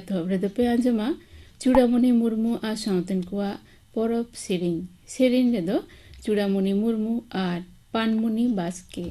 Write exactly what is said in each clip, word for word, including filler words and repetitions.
ᱮᱛᱚᱦᱚᱵ ᱨᱮᱫᱚ ᱯᱮ ᱟᱸᱡᱚᱢᱟ ᱪᱩᱲᱟᱢᱩᱱᱤ ᱢᱩᱨᱢᱩ ᱟᱨ ᱥᱟᱶᱛᱮᱱ ᱠᱚᱣᱟᱜ ᱯᱚᱨᱚᱵᱽ ᱥᱮᱨᱮᱧ᱾ ᱥᱮᱨᱮᱧ ᱨᱮᱫᱚ ᱪᱩᱲᱟᱢᱩᱱᱤ ᱢᱩᱨᱢᱩ ᱟᱨ ᱯᱟᱱᱢᱩᱱᱤ ᱵᱟᱥᱠᱮ᱾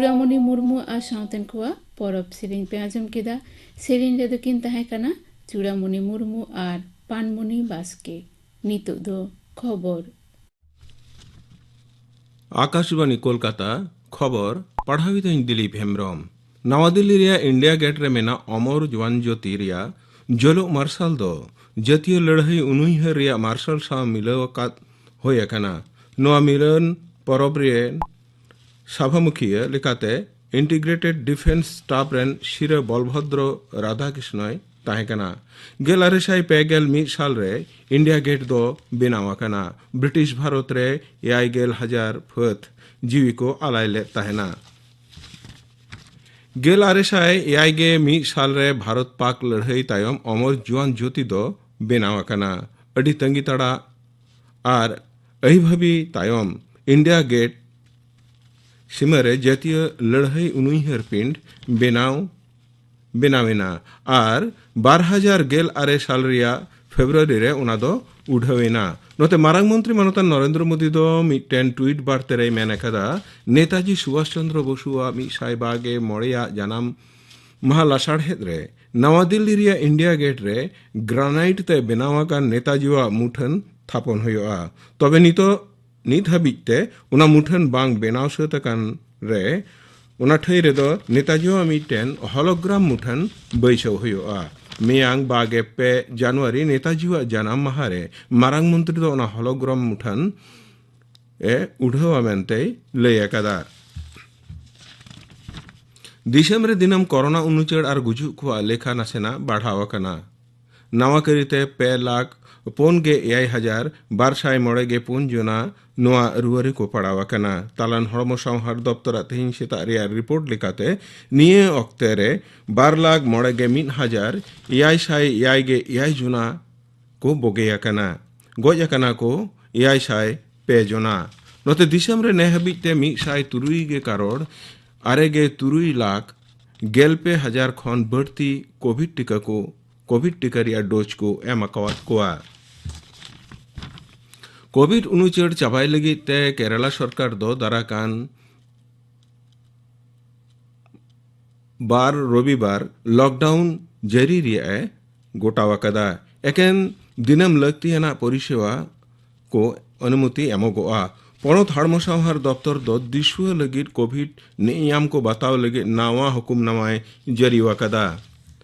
ᱪᱩᱲᱟᱢᱩᱱᱤ ᱢᱩᱨᱢᱩ ᱟᱨ ᱥᱟᱶᱛᱮᱱ ᱠᱚᱣᱟᱜ ᱯᱚᱨᱚᱵᱽ ᱥᱮᱨᱮᱧ ᱯᱮ ᱟᱸᱡᱚᱢ ᱠᱮᱫᱟ᱾ ᱥᱮᱨᱮᱧ ᱨᱮᱫᱚ ᱠᱤᱱ ᱛᱟᱦᱮᱸ ᱠᱟᱱᱟ ᱪᱩᱲᱟᱢᱩᱱᱤ ᱢᱩᱨᱢᱩ ᱟᱨ ᱯᱟᱱᱢᱩᱱᱤ ᱵᱟᱥᱠᱮ᱾ ᱱᱤᱛᱚᱜ ᱫᱚ ᱠᱷᱚᱵᱚᱨ᱾ ᱟᱠᱟᱥᱵᱟᱬᱤ ᱠᱳᱞᱠᱟᱛᱟ, ᱠᱷᱚᱵᱚᱨ ᱯᱟᱲᱦᱟᱣᱤᱫᱟᱹᱧ ᱫᱤᱞᱤᱯ ᱦᱮᱢᱵᱨᱚᱢ᱾ ᱱᱟᱣᱟ ᱫᱤᱞᱞᱤ ᱨᱮᱭᱟᱜ ᱤᱱᱰᱤᱭᱟ ᱜᱮᱴ ᱨᱮ ᱢᱮᱱᱟᱜ ᱚᱢᱚᱨ ᱡᱳᱣᱟᱱ ᱡᱳᱛᱤ ᱨᱮᱭᱟᱜ ᱡᱳᱞᱳᱜ ᱢᱟᱨᱥᱟᱞ ᱫᱚ ᱡᱟᱹᱛᱤᱭᱟᱹ ᱞᱟᱹᱲᱦᱟᱹᱭ ᱩᱱᱩᱭᱦᱟᱹᱨ ᱨᱮᱭᱟᱜ ᱢᱟᱨᱥᱟᱞ ᱥᱟᱶ ᱢᱤᱞᱟᱹᱣ ᱟᱠᱟᱫ ᱦᱩᱭ ᱟᱠᱟᱱᱟ᱾ ᱱᱚᱣᱟ ᱢᱤᱞᱚᱱ ᱯᱚᱨᱚᱵᱽ ᱨᱮ ᱥᱟᱵᱷᱟᱢᱩᱠᱷᱤᱭᱟᱹ ᱞᱮᱠᱟᱛᱮ ᱤᱱᱴᱤᱜᱨᱮᱴᱮᱰ ᱰᱤᱯᱷᱮᱱᱥ ᱥᱴᱟᱯ ᱨᱮᱱ ᱥᱤᱨᱟᱹ ᱵᱚᱞᱵᱷᱚᱫᱨᱚ ᱨᱟᱫᱷᱟᱠᱨᱤᱥᱱᱚᱭ ᱛᱟᱦᱮᱸ ᱠᱟᱱᱟ᱾ ᱜᱮᱞ ᱟᱨᱮ ᱥᱟᱭ ᱯᱮ ᱜᱮᱞ ᱢᱤᱫ ᱥᱟᱞ ᱨᱮ ᱤᱱᱰᱤᱭᱟ ᱜᱮᱴ ᱫᱚ ᱵᱮᱱᱟᱣ ᱟᱠᱟᱱᱟ᱾ ᱵᱨᱤᱴᱤᱥ ᱵᱷᱟᱨᱚᱛ ᱨᱮ ᱮᱭᱟᱭ ᱜᱮᱞ ᱦᱟᱡᱟᱨ ᱯᱷᱟᱹᱫ ᱡᱤᱣᱤ ᱠᱚ ᱟᱞᱟᱭ ᱞᱮᱫ ᱛᱟᱦᱮᱱᱟ᱾ ᱜᱮᱞ ᱟᱨᱮ ᱥᱟᱭ ᱮᱭᱟᱭ ᱜᱮ ᱢᱤᱫ ᱥᱟᱞ ᱨᱮ ᱵᱷᱟᱨᱚᱛ ᱯᱟᱠ ᱞᱟᱹᱲᱦᱟᱹᱭ ᱛᱟᱭᱚᱢ ᱚᱢᱚᱨ ᱡᱩᱣᱟᱱ ᱡᱳᱛᱤ ᱫᱚ ᱵᱮᱱᱟᱣ ᱟᱠᱟᱱᱟ᱾ ᱟᱹᱰᱤ ᱛᱟᱺᱜᱤ ᱛᱟᱲᱟ ᱟᱨ ᱟᱹᱭᱵᱷᱟᱹᱵᱤ ᱛᱟᱭᱚᱢ ᱤᱱᱰᱤᱭᱟ ᱜᱮᱴ ᱥᱤᱢᱟᱹ ᱨᱮ ᱡᱟᱹᱛᱤᱭᱟᱹ ᱞᱟᱹᱲᱦᱟᱹᱭ ᱩᱱᱩᱭᱦᱟᱹᱨ ᱯᱤᱸᱰ ᱵᱮᱱᱟᱣ, ᱵᱮᱱᱟᱣ ᱮᱱᱟ ᱟᱨ ᱵᱟᱨ ᱦᱟᱡᱟᱨ ᱜᱮᱞ ᱟᱨᱮ ᱥᱟᱞ ᱨᱮᱭᱟᱜ ᱯᱷᱮᱵᱽᱨᱩᱣᱟᱨᱤ ᱨᱮ ᱚᱱᱟ ᱫᱚ ᱩᱰᱷᱟᱹᱣ ᱮᱱᱟ᱾ ᱱᱚᱛᱮ ᱢᱟᱨᱟᱝ ᱢᱚᱱᱛᱨᱤ ᱢᱟᱱᱚᱛᱟᱱ ᱱᱚᱨᱮᱱᱫᱨᱚ ᱢᱳᱫᱤ ᱫᱚ ᱢᱤᱫᱴᱮᱱ ᱴᱩᱭᱤᱴ ᱵᱟᱨᱛᱮ ᱨᱮᱭ ᱢᱮᱱ ᱟᱠᱟᱫᱟ, ᱱᱮᱛᱟᱡᱤ ᱥᱩᱵᱷᱟᱥ ᱪᱚᱱᱫᱨᱚ ᱵᱚᱥᱩᱣᱟᱜ ᱢᱤᱫ ᱥᱟᱭ ᱵᱟᱜᱮ ᱢᱚᱬᱮᱭᱟᱜ ᱡᱟᱱᱟᱢ ᱢᱟᱦᱟ ᱞᱟᱥᱟᱲᱦᱮᱫ ᱨᱮ ᱱᱟᱣᱟ ᱫᱤᱞᱞᱤ ᱨᱮᱭᱟᱜ ᱤᱱᱰᱤᱭᱟ ᱜᱮᱴ ᱨᱮ ᱜᱨᱟᱱᱟᱭᱤᱴ ᱛᱮ ᱵᱮᱱᱟᱣ ᱟᱠᱟᱱ ᱱᱮᱛᱟᱡᱤᱣᱟᱜ ᱢᱩᱴᱷᱟᱹᱱ ᱛᱷᱟᱯᱚᱱ ᱦᱩᱭᱩᱜᱼᱟ᱾ ᱛᱚᱵᱮ ᱱᱤᱛᱚᱜ, ᱱᱤᱛ ᱦᱟᱹᱵᱤᱡ ᱛᱮ ᱚᱱᱟ ᱢᱩᱴᱷᱟᱹᱱ ᱵᱟᱝ ᱵᱮᱱᱟᱣ ᱥᱟᱹᱛ ᱟᱠᱟᱱ ᱨᱮ ᱚᱱᱟ ᱴᱷᱟᱹᱭ ᱨᱮᱫᱚ ᱱᱮᱛᱟᱡᱤᱣᱟᱜ ᱢᱤᱫᱴᱮᱱ ᱦᱚᱞᱳᱜᱨᱟᱢ ᱢᱩᱴᱷᱟᱹᱱ ᱵᱟᱹᱭᱥᱟᱹᱣ ᱦᱩᱭᱩᱜᱼᱟ᱾ ᱢᱮᱭᱟᱝ ᱵᱟᱜᱮ ᱯᱮ ᱡᱟᱱᱩᱣᱟᱨᱤ ᱱᱮᱛᱟᱡᱤᱣᱟᱜ ᱡᱟᱱᱟᱢ ᱢᱟᱦᱟ ᱨᱮ ᱢᱟᱨᱟᱝ ᱢᱚᱱᱛᱨᱤ ᱫᱚ ᱚᱱᱟ ᱦᱚᱞᱳᱜᱨᱟᱢ ᱢᱩᱴᱷᱟᱹᱱ ᱮ ᱩᱰᱷᱟᱹᱣᱟ ᱢᱮᱱᱛᱮᱭ ᱞᱟᱹᱭ ᱟᱠᱟᱫᱟ᱾ ᱫᱤᱥᱚᱢ ᱨᱮ ᱫᱤᱱᱟᱹᱢ ᱠᱚᱨᱳᱱᱟ ᱩᱱᱩᱪᱟᱹᱲ ᱟᱨ ᱜᱩᱡᱩᱜ ᱠᱚᱣᱟᱜ ᱞᱮᱠᱷᱟ ᱱᱟᱥᱮᱱᱟᱜ ᱵᱟᱲᱦᱟᱣ ᱟᱠᱟᱱᱟ᱾ ᱱᱟᱣᱟ ᱠᱟᱹᱨᱤᱛᱮ ᱯᱮ ᱞᱟᱠᱷ ᱯᱩᱱ ᱜᱮ ᱮᱭᱟᱭ ᱦᱟᱡᱟᱨ ᱵᱟᱨ ᱥᱟᱭ ᱢᱚᱬᱮ ᱜᱮ ᱯᱩᱱ ᱡᱚᱱᱟ ᱱᱚᱣᱟ ᱨᱩᱣᱟᱹ ᱨᱮᱠᱚ ᱯᱟᱲᱟᱣ ᱟᱠᱟᱱᱟ᱾ ᱛᱟᱞᱟᱱ ᱦᱚᱲᱢᱚ ᱥᱟᱶᱦᱟᱨ ᱫᱚᱯᱛᱚᱨᱟᱜ ᱛᱮᱦᱮᱧ ᱥᱮᱛᱟᱜ ᱨᱮᱭᱟᱜ ᱨᱤᱯᱳᱨᱴ ᱞᱮᱠᱟᱛᱮ, ᱱᱤᱭᱟᱹ ᱚᱠᱛᱮ ᱨᱮ ᱵᱟᱨ ᱞᱟᱠᱷ ᱢᱚᱬᱮ ᱜᱮ ᱢᱤᱫ ᱦᱟᱡᱟᱨ ᱮᱭᱟᱭ ᱥᱟᱭ ᱮᱭᱟᱭ ᱜᱮ ᱮᱭᱟᱭ ᱡᱚᱱᱟ ᱠᱚ ᱵᱚᱜᱮ ᱟᱠᱟᱱᱟ᱾ ᱜᱚᱡ ᱟᱠᱟᱱᱟ ᱠᱚ ᱮᱭᱟᱭ ᱥᱟᱭ ᱯᱮ ᱡᱚᱱᱟ᱾ ᱱᱚᱛᱮ ᱫᱤᱥᱚᱢ ᱨᱮ ᱱᱮ ᱦᱟᱹᱵᱤᱡ ᱛᱮ ᱢᱤᱫ ᱥᱟᱭ ᱛᱩᱨᱩᱭ ᱜᱮ ᱠᱟᱨᱚᱲ ᱟᱨᱮ ᱜᱮ ᱛᱩᱨᱩᱭ ᱞᱟᱠᱷ ᱜᱮᱞ ᱯᱮ ᱦᱟᱡᱟᱨ ᱠᱷᱚᱱ ᱵᱟᱹᱲᱛᱤ ᱠᱳᱵᱷᱤᱰ ᱴᱤᱠᱟ ᱠᱚ, ᱠᱳᱵᱷᱤᱰ ᱴᱤᱠᱟ ᱨᱮᱭᱟᱜ ᱰᱳᱡᱽ ᱠᱚ ᱮᱢ ᱟᱠᱟᱣᱟᱫ ᱠᱚᱣᱟ᱾ ᱠᱳᱵᱷᱤᱰ ᱩᱱᱩᱪᱟᱹᱲ ᱪᱟᱵᱟᱭ ᱞᱟᱹᱜᱤᱫ ᱛᱮ ᱠᱮᱨᱟᱞᱟ ᱥᱚᱨᱠᱟᱨ ᱫᱚ ᱫᱟᱨᱟᱠᱟᱱ ᱵᱟᱨ ᱨᱚᱵᱤᱵᱟᱨ ᱞᱚᱠᱰᱟᱣᱩᱱ ᱡᱟᱹᱨᱤ ᱨᱮᱭᱟᱜ ᱮ ᱜᱚᱴᱟᱣ ᱟᱠᱟᱫᱟ᱾ ᱮᱠᱮᱱ ᱫᱤᱱᱟᱹᱢ ᱞᱟᱹᱠᱛᱤᱭᱟᱱᱟᱜ ᱯᱚᱨᱤᱥᱮᱵᱟ ᱠᱚ ᱚᱱᱩᱢᱚᱛᱤ ᱮᱢᱚᱜᱚᱜᱼᱟ᱾ ᱯᱚᱱᱚᱛ ᱦᱚᱲᱢᱚ ᱥᱟᱶᱦᱟᱨ ᱫᱚᱯᱛᱚᱨ ᱫᱚ ᱫᱤᱥᱩᱣᱟᱹ ᱞᱟᱹᱜᱤᱫ ᱠᱳᱵᱷᱤᱰ ᱱᱤᱭᱟᱢ ᱠᱚ ᱵᱟᱛᱟᱣ ᱞᱟᱹᱜᱤᱫ ᱱᱟᱣᱟ ᱦᱩᱠᱩᱢᱱᱟᱢᱟᱭ ᱡᱟᱹᱨᱤ ᱟᱠᱟᱫᱟ᱾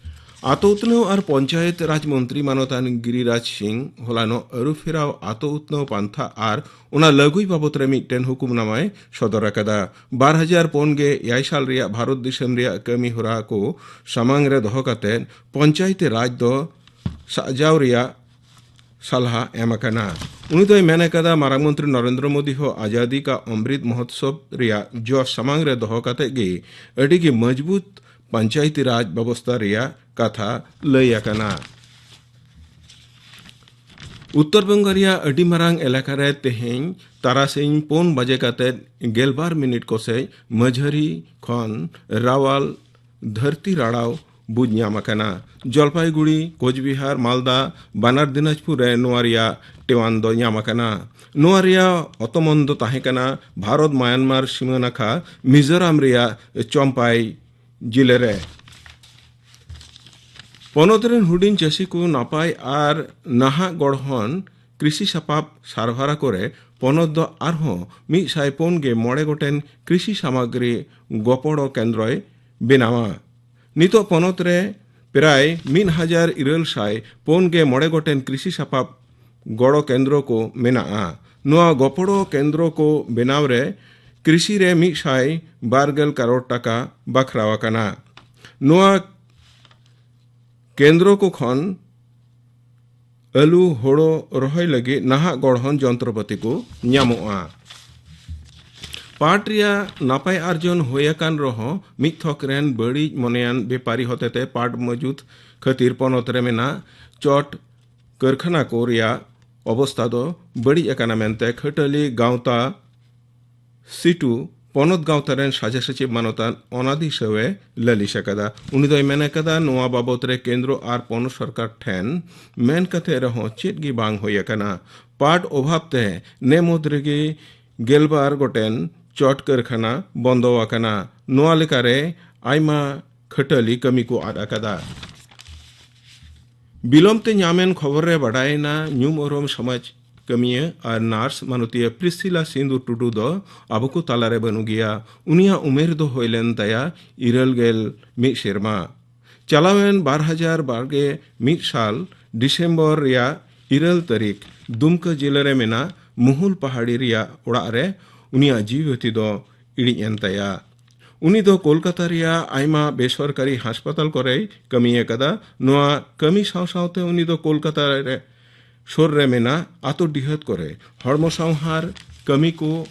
ᱟᱛᱳ ᱩᱛᱱᱟᱹᱣ ᱟᱨ ᱯᱚᱧᱪᱟᱭᱮᱛ ᱨᱟᱡᱽ ᱢᱚᱱᱛᱨᱤ ᱢᱟᱱᱚᱛᱟᱱ ᱜᱤᱨᱤᱨᱟᱡᱽ ᱥᱤᱝ ᱦᱚᱞᱟᱱᱚᱜ ᱟᱹᱨᱩ ᱯᱷᱮᱨᱟᱣ ᱟᱛᱳ ᱩᱛᱱᱟᱹᱣ ᱯᱟᱱᱛᱷᱟ ᱟᱨ ᱚᱱᱟ ᱞᱟᱹᱜᱩᱭ ᱵᱟᱵᱚᱛ ᱨᱮ ᱢᱤᱫᱴᱮᱱ ᱦᱩᱠᱩᱢᱱᱟᱢᱟᱭ ᱥᱚᱫᱚᱨ ᱟᱠᱟᱫᱟ᱾ ᱵᱟᱨ ᱦᱟᱡᱟᱨ ᱯᱩᱱ ᱜᱮ ᱮᱭᱟᱭ ᱥᱟᱞ ᱨᱮᱭᱟᱜ ᱵᱷᱟᱨᱚᱛ ᱫᱤᱥᱚᱢ ᱨᱮᱭᱟᱜ ᱠᱟᱹᱢᱤ ᱦᱚᱨᱟ ᱠᱚ ᱥᱟᱢᱟᱝ ᱨᱮ ᱫᱚᱦᱚ ᱠᱟᱛᱮ ᱯᱚᱧᱪᱟᱭᱮᱛᱤ ᱨᱟᱡᱽ ᱫᱚ ᱥᱟᱡᱟᱣ ᱨᱮᱭᱟᱜ ᱥᱟᱞᱦᱟ ᱮᱢ ᱟᱠᱟᱱᱟ᱾ ᱩᱱᱤ ᱫᱚᱭ ᱢᱮᱱ ᱟᱠᱟᱫᱟ, ᱢᱟᱨᱟᱝ ᱢᱚᱱᱛᱨᱤ ᱱᱚᱨᱮᱱᱫᱨᱚ ᱢᱳᱫᱤ ᱦᱚᱸ ᱟᱡᱟᱫᱤ ᱠᱟ ᱚᱢᱨᱤᱛ ᱢᱚᱦᱳᱛᱥᱚᱵ ᱨᱮᱭᱟᱜ ᱡᱚᱥ ᱥᱟᱢᱟᱝ ᱨᱮ ᱫᱚᱦᱚ ᱠᱟᱛᱮ ᱜᱮ ᱟᱹᱰᱤ ᱜᱮ ᱢᱚᱡᱽᱵᱩᱛ ᱯᱚᱧᱪᱟᱭᱮᱛᱤ ᱨᱟᱡᱽ ᱵᱮᱵᱚᱥᱛᱷᱟ ᱨᱮᱭᱟᱜ ᱠᱟᱛᱷᱟ ᱞᱟᱹᱭ ᱟᱠᱟᱱᱟ᱾ ᱩᱛᱛᱚᱨ ᱵᱚᱝᱜᱚ ᱨᱮᱭᱟᱜ ᱟᱹᱰᱤ ᱢᱟᱨᱟᱝ ᱮᱞᱟᱠᱟ ᱨᱮ ᱛᱮᱦᱮᱧ ᱛᱟᱨᱟᱥᱤᱧ ᱯᱩᱱ ᱵᱟᱡᱮ ᱠᱟᱛᱮ ᱜᱮᱞᱵᱟᱨ ᱢᱤᱱᱤᱴ ᱠᱚᱥᱮᱡ ᱢᱟᱹᱡᱷᱟᱹᱨᱤ ᱠᱷᱚᱱ ᱨᱟᱣᱟᱞ ᱫᱷᱟᱹᱨᱛᱤ ᱨᱟᱲᱟᱣ ᱵᱩᱡᱽ ᱧᱟᱢ ᱟᱠᱟᱱᱟ᱾ ᱡᱚᱞᱯᱟᱭᱜᱩᱲᱤ, ᱠᱳᱪᱵᱤᱦᱟᱨ, ᱢᱟᱞᱫᱟ, ᱵᱟᱱᱟᱨ ᱫᱤᱱᱟᱡᱽᱯᱩᱨ ᱨᱮ ᱱᱚᱣᱟ ᱨᱮᱭᱟᱜ ᱴᱮᱣᱟᱱ ᱫᱚ ᱧᱟᱢ ᱟᱠᱟᱱᱟ᱾ ᱱᱚᱣᱟ ᱨᱮᱭᱟᱜ ᱚᱛᱚᱢᱚᱱ ᱫᱚ ᱛᱟᱦᱮᱸ ᱠᱟᱱᱟ ᱵᱷᱟᱨᱚᱛ ᱢᱟᱭᱟᱱᱢᱟᱨ ᱥᱤᱢᱟᱹ ᱱᱟᱠᱷᱟ ᱢᱤᱡᱳᱨᱟᱢ ᱨᱮᱭᱟᱜ ᱪᱚᱢᱯᱟᱭ ᱡᱤᱞᱟᱹ ᱨᱮ᱾ ᱯᱚᱱᱚᱛ ᱨᱮᱱ ᱦᱩᱰᱤᱧ ᱪᱟᱹᱥᱤ ᱠᱚ ᱱᱟᱯᱟᱭ ᱟᱨ ᱱᱟᱦᱟᱜ ᱜᱚᱲᱦᱚᱱ ᱠᱨᱤᱥᱤ ᱥᱟᱯᱟᱵ ᱥᱟᱨᱵᱷᱟᱨᱟ ᱠᱚᱨᱮ ᱯᱚᱱᱚᱛ ᱫᱚ ᱟᱨᱦᱚᱸ ᱢᱤᱫ ᱥᱟᱭ ᱯᱩᱱ ᱜᱮ ᱢᱚᱬᱮ ᱜᱚᱴᱮᱱ ᱠᱨᱤᱥᱤ ᱥᱟᱢᱟᱜᱨᱤ ᱜᱚᱯᱚᱲᱚ ᱠᱮᱱᱫᱨᱚᱭ ᱵᱮᱱᱟᱣᱟ᱾ ᱱᱤᱛᱚᱜ ᱯᱚᱱᱚᱛ ᱨᱮ ᱯᱨᱟᱭ ᱢᱤᱫ ᱦᱟᱡᱟᱨ ᱤᱨᱟᱹᱞ ᱥᱟᱭ ᱯᱩᱱ ᱜᱮ ᱢᱚᱬᱮ ᱜᱚᱴᱮᱱ ᱠᱨᱤᱥᱤ ᱥᱟᱯᱟᱵ ᱜᱚᱲᱚ ᱠᱮᱱᱫᱨᱚ ᱠᱚ ᱢᱮᱱᱟᱜᱼᱟ᱾ ᱱᱚᱣᱟ ᱜᱚᱯᱚᱲᱚ ᱠᱮᱱᱫᱨᱚ ᱠᱚ ᱵᱮᱱᱟᱣ ᱨᱮ ᱠᱨᱤᱥᱤ ᱨᱮ ᱢᱤᱫ ᱥᱟᱭ ᱵᱟᱨ ᱜᱮᱞ ᱠᱟᱨᱳᱲ ᱴᱟᱠᱟ ᱵᱟᱠᱷᱨᱟᱣ ᱟᱠᱟᱱᱟ᱾ ᱱᱚᱣᱟ ᱠᱮᱱᱫᱨᱚ ᱠᱚ ᱠᱷᱚᱱ ᱟᱹᱞᱩ, ᱦᱳᱲᱳ ᱨᱚᱦᱚᱭ ᱞᱟᱹᱜᱤᱫ ᱱᱟᱦᱟᱜ ᱜᱚᱲᱦᱚᱱ ᱡᱚᱱᱛᱨᱚᱯᱟᱹᱛᱤ ᱠᱚ ᱧᱟᱢᱚᱜᱼᱟ᱾ ᱯᱟᱴ ᱨᱮᱭᱟᱜ ᱱᱟᱯᱟᱭ ᱟᱨᱡᱚᱱ ᱦᱩᱭ ᱟᱠᱟᱱ ᱨᱮᱦᱚᱸ ᱢᱤᱫ ᱛᱷᱚᱠ ᱨᱮᱱ ᱵᱟᱹᱲᱤᱡ ᱢᱚᱱᱮᱭᱟᱱ ᱵᱮᱯᱟᱨᱤ ᱦᱚᱛᱮᱛᱮ ᱯᱟᱴ ᱢᱚᱡᱩᱛ ᱠᱷᱟᱹᱛᱤᱨ ᱯᱚᱱᱚᱛ ᱨᱮ ᱢᱮᱱᱟᱜ ᱪᱚᱴ ᱠᱟᱹᱨᱠᱷᱟᱱᱟ ᱠᱚ ᱨᱮᱭᱟᱜ ᱚᱵᱚᱥᱛᱷᱟ ᱫᱚ ᱵᱟᱹᱲᱤᱡ ᱟᱠᱟᱱᱟ ᱢᱮᱱᱛᱮ ᱠᱷᱟᱹᱴᱟᱹᱞᱤ ᱜᱟᱶᱛᱟ ᱥᱤᱴᱩ ᱯᱚᱱᱚᱛ ᱜᱟᱶᱛᱟ ᱨᱮᱱ ᱥᱟᱡᱟ ᱥᱮᱪᱮᱫ ᱢᱟᱱᱚᱛᱟᱱ ᱚᱱᱟᱫᱤ ᱥᱟᱹᱣᱮ ᱞᱟᱹᱞᱤᱥ ᱟᱠᱟᱫᱟ᱾ ᱩᱱᱤ ᱫᱚᱭ ᱢᱮᱱ ᱟᱠᱟᱫᱟ, ᱱᱚᱣᱟ ᱵᱟᱵᱚᱛ ᱨᱮ ᱠᱮᱱᱫᱨᱚ ᱟᱨ ᱯᱚᱱᱚᱛ ᱥᱚᱨᱠᱟᱨ ᱴᱷᱮᱱ ᱢᱮᱱ ᱠᱟᱛᱮ ᱨᱮᱦᱚᱸ ᱪᱮᱫ ᱜᱮ ᱵᱟᱝ ᱦᱩᱭ ᱟᱠᱟᱱᱟ᱾ ᱯᱟᱴ ᱚᱵᱷᱟᱵ ᱛᱮ ᱱᱮ ᱢᱩᱫᱽ ᱨᱮᱜᱮ ᱜᱮᱞᱵᱟᱨ ᱜᱚᱴᱮᱱ ᱪᱚᱴ ᱠᱟᱹᱨᱠᱷᱟᱱᱟ ᱵᱚᱱᱫᱚ ᱟᱠᱟᱱᱟ᱾ ᱱᱚᱣᱟ ᱞᱮᱠᱟᱨᱮ ᱟᱭᱢᱟ ᱠᱷᱟᱹᱴᱟᱹᱞᱤ ᱠᱟᱹᱢᱤ ᱠᱚ ᱟᱫ ᱟᱠᱟᱫᱟ᱾ ᱵᱤᱞᱚᱢ ᱛᱮ ᱧᱟᱢᱮᱱ ᱠᱷᱚᱵᱚᱨ ᱨᱮ ᱵᱟᱰᱟᱭᱮᱱᱟ, ᱧᱩᱢ ᱩᱨᱩᱢ ᱥᱚᱢᱟᱡᱽ ᱠᱟᱹᱢᱤᱭᱟᱹ ᱟᱨ ᱱᱟᱨᱥ ᱢᱟᱱᱚᱛᱤᱭᱟᱹ ᱯᱨᱤᱥᱤᱞᱟ ᱥᱤᱱᱫᱩ ᱴᱩᱰᱩ ᱫᱚ ᱟᱵᱚ ᱠᱚ ᱛᱟᱞᱟᱨᱮ ᱵᱟᱹᱱᱩᱜ ᱜᱮᱭᱟ᱾ ᱩᱱᱤᱭᱟᱜ ᱩᱢᱮᱨ ᱫᱚ ᱦᱩᱭ ᱞᱮᱱ ᱛᱟᱭᱟ ᱤᱨᱟᱹᱞ ᱜᱮᱞ ᱢᱤᱫ ᱥᱮᱨᱢᱟ᱾ ᱪᱟᱞᱟᱣᱮᱱ ᱵᱟᱨ ᱦᱟᱡᱟᱨ ᱵᱟᱨ ᱜᱮ ᱢᱤᱫ ᱥᱟᱞ ᱰᱤᱥᱮᱢᱵᱚᱨ ᱨᱮᱭᱟᱜ ᱤᱨᱟᱹᱞ ᱛᱟᱹᱨᱤᱠᱷ ᱫᱩᱢᱠᱟᱹ ᱡᱤᱞᱟᱹ ᱨᱮ ᱢᱮᱱᱟᱜ ᱢᱩᱦᱩᱞ ᱯᱟᱦᱟᱲᱤ ᱨᱮᱭᱟᱜ ᱚᱲᱟᱜ ᱨᱮ ᱩᱱᱤᱭᱟᱜ ᱡᱤᱣᱤ ᱵᱟᱹᱛᱤ ᱫᱚ ᱤᱲᱤᱡ ᱮᱱ ᱛᱟᱭᱟ᱾ ᱩᱱᱤ ᱫᱚ ᱠᱳᱞᱠᱟᱛᱟ ᱨᱮᱭᱟᱜ ᱟᱭᱢᱟ ᱵᱮᱥᱚᱨᱠᱟᱨᱤ ᱦᱟᱥᱯᱟᱛᱟᱞ ᱠᱚᱨᱮᱭ ᱠᱟᱹᱢᱤ ᱟᱠᱟᱫᱟ᱾ ᱱᱚᱣᱟ ᱠᱟᱹᱢᱤ ᱥᱟᱶ ᱥᱟᱶᱛᱮ ᱩᱱᱤ ᱫᱚ ᱠᱳᱞᱠᱟᱛᱟ ᱨᱮ ᱥᱩᱨ ᱨᱮ ᱢᱮᱱᱟᱜ ᱟᱛᱳ ᱰᱤᱦᱟᱹᱛ ᱠᱚᱨᱮ ᱦᱚᱲᱢᱚ ᱥᱟᱶᱦᱟᱨ ᱠᱟᱹᱢᱤ ᱠᱚ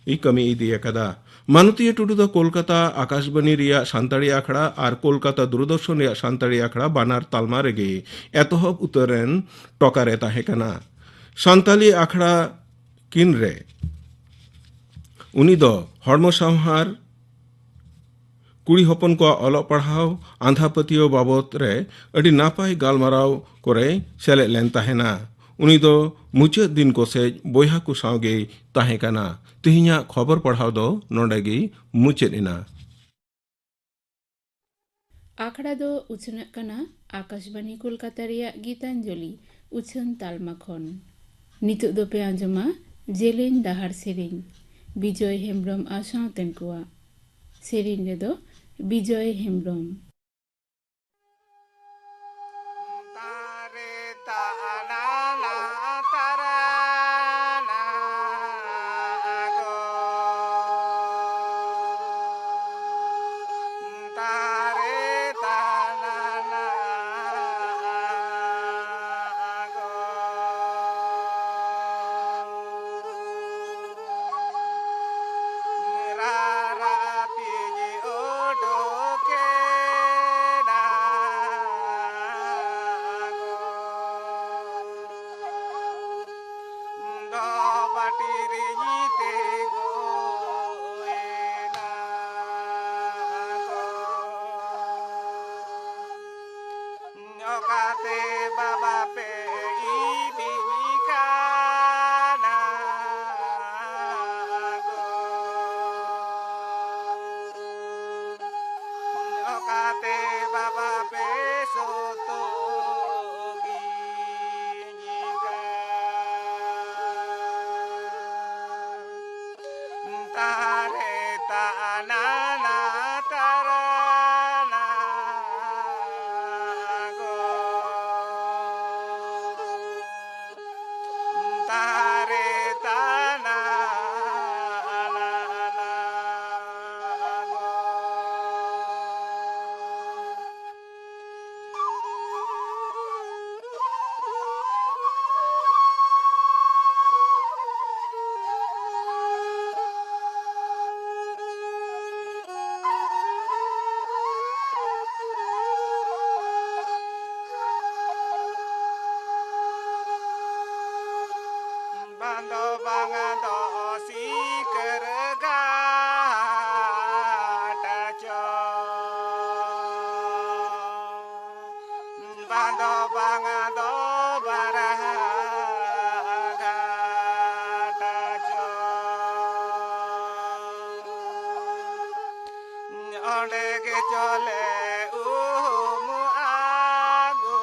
ᱤ ᱠᱟᱹᱢᱤ ᱤᱫᱤ ᱟᱠᱟᱫᱟ᱾ ᱢᱟᱱᱚᱛᱤᱭᱟᱹ ᱴᱩᱰᱩ ᱫᱚ ᱠᱳᱞᱠᱟᱛᱟ ᱟᱠᱟᱥᱵᱟᱱᱤ ᱨᱮᱭᱟᱜ ᱥᱟᱱᱛᱟᱲᱤ ᱟᱠᱷᱲᱟ ᱟᱨ ᱠᱳᱞᱠᱟᱛᱟ ᱫᱩᱨᱫᱚᱨᱥᱚᱱ ᱨᱮᱭᱟᱜ ᱥᱟᱱᱛᱟᱲᱤ ᱟᱠᱷᱲᱟ ᱵᱟᱱᱟᱨ ᱛᱟᱞᱢᱟ ᱨᱮᱜᱮ ᱮᱛᱚᱦᱚᱵ ᱩᱛᱟᱹᱨ ᱨᱮᱱ ᱴᱚᱠᱟᱨ ᱮ ᱛᱟᱦᱮᱸ ᱠᱟᱱᱟ᱾ ᱥᱟᱱᱛᱟᱲᱤ ᱟᱠᱷᱲᱟ ᱠᱤᱱ ᱨᱮ ᱩᱱᱤ ᱫᱚ ᱦᱚᱲᱢᱚ ᱥᱟᱶᱦᱟᱨ, ᱠᱩᱲᱤ ᱦᱚᱯᱚᱱ ᱠᱚᱣᱟᱜ ᱚᱞᱚᱜ ᱯᱟᱲᱦᱟᱣ, ᱟᱸᱫᱷᱟ ᱯᱟᱹᱛᱭᱟᱹᱣ ᱵᱟᱵᱚᱛ ᱨᱮ ᱟᱹᱰᱤ ᱱᱟᱯᱟᱭ ᱜᱟᱞᱢᱟᱨᱟᱣ ᱠᱚᱨᱮᱭ ᱥᱮᱞᱮᱫ ᱞᱮᱱ ᱛᱟᱦᱮᱱᱟ᱾ ᱩᱱᱤ ᱫᱚ ᱢᱩᱪᱟᱹᱫ ᱫᱤᱱ ᱠᱚᱥᱮᱡ ᱵᱚᱭᱦᱟ ᱠᱚ ᱥᱟᱶ ᱜᱮᱭ ᱛᱟᱦᱮᱸ ᱠᱟᱱᱟ᱾ ᱛᱮᱦᱮᱧᱟᱜ ᱠᱷᱚᱵᱚᱨ ᱯᱟᱲᱦᱟᱣ ᱫᱚ ᱱᱚᱰᱮ ᱜᱮ ᱢᱩᱪᱟᱹᱫ ᱮᱱᱟ᱾ ᱟᱠᱷᱲᱟ ᱫᱚ ᱩᱪᱷᱟᱹᱱᱚᱜ ᱠᱟᱱᱟ ᱟᱠᱟᱥᱵᱟᱱᱤ ᱠᱳᱞᱠᱟᱛᱟ ᱨᱮᱭᱟᱜ ᱜᱤᱛᱟᱧᱡᱚᱞᱤ ᱩᱪᱷᱟᱹᱱ ᱛᱟᱞᱢᱟ ᱠᱷᱚᱱ᱾ ᱱᱤᱛᱚᱜ ᱫᱚᱯᱮ ᱟᱸᱡᱚᱢᱟ ᱡᱮᱞᱮᱧ ᱰᱟᱦᱟᱨ ᱥᱮᱨᱮᱧ, ᱵᱤᱡᱚᱭ ᱦᱮᱢᱵᱽᱨᱚᱢ ᱟᱨ ᱥᱟᱶᱛᱮᱱ ᱠᱚᱣᱟᱜ᱾ ᱥᱮᱨᱮᱧ ᱨᱮᱫᱚ ᱵᱤᱡᱚᱭ ᱦᱮᱢᱵᱽᱨᱚᱢ᱾ ᱚᱠᱟᱛᱮ ᱵᱟᱵᱟ ᱯᱮ ᱤᱫᱤᱧ ᱠᱟᱱᱟ ᱜᱚ? ᱠᱟᱛᱮ ᱵᱟᱵᱟ ᱯᱮ ᱥᱚᱛᱚ ᱜᱤᱧ ᱠᱟᱱ᱾ ᱛᱟᱨᱮ ᱛᱟᱱᱟ ᱱᱟ ᱛᱟᱨᱟᱱᱟ ᱜᱚ᱾ ᱛᱟᱨᱮ ᱛᱟᱱᱟ ᱱᱟ ᱱᱟ ᱜᱚ᱾ ᱵᱟᱝ ᱫᱚ ᱵᱟᱝ ᱫᱚ ᱥᱤᱠᱟᱹᱨ ᱜᱷᱟᱴ ᱪᱚ᱾ ᱵᱟᱝ ᱫᱚ ᱵᱟᱝ ᱫᱚ ᱵᱟᱨᱦᱟ ᱜᱷᱟᱴ ᱪᱚ᱾ ᱚᱸᱰᱮ ᱜᱮ ᱪᱚᱞᱮ ᱩᱢ ᱟᱹᱜᱩ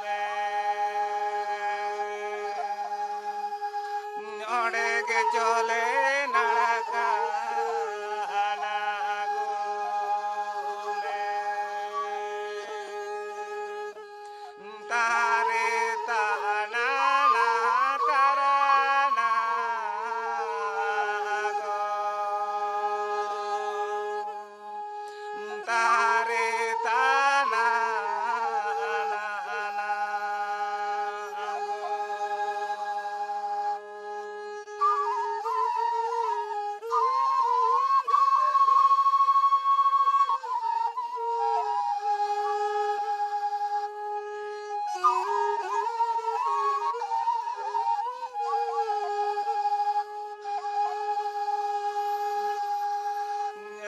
ᱢᱮ᱾ ᱚᱸᱰᱮ ᱜᱮ ᱪᱚᱞᱮ ᱱᱟᱲᱠᱟ ᱟᱱᱟ ᱟᱹᱜᱩ ᱢᱮ᱾ ᱛᱟᱨᱮ ᱛᱟᱱᱟ ᱱᱟ ᱛᱟᱨᱟᱱᱟ ᱜᱚ᱾ ᱛᱟᱨᱮ ᱛᱟᱱᱟ ᱱᱟ ᱜᱚ᱾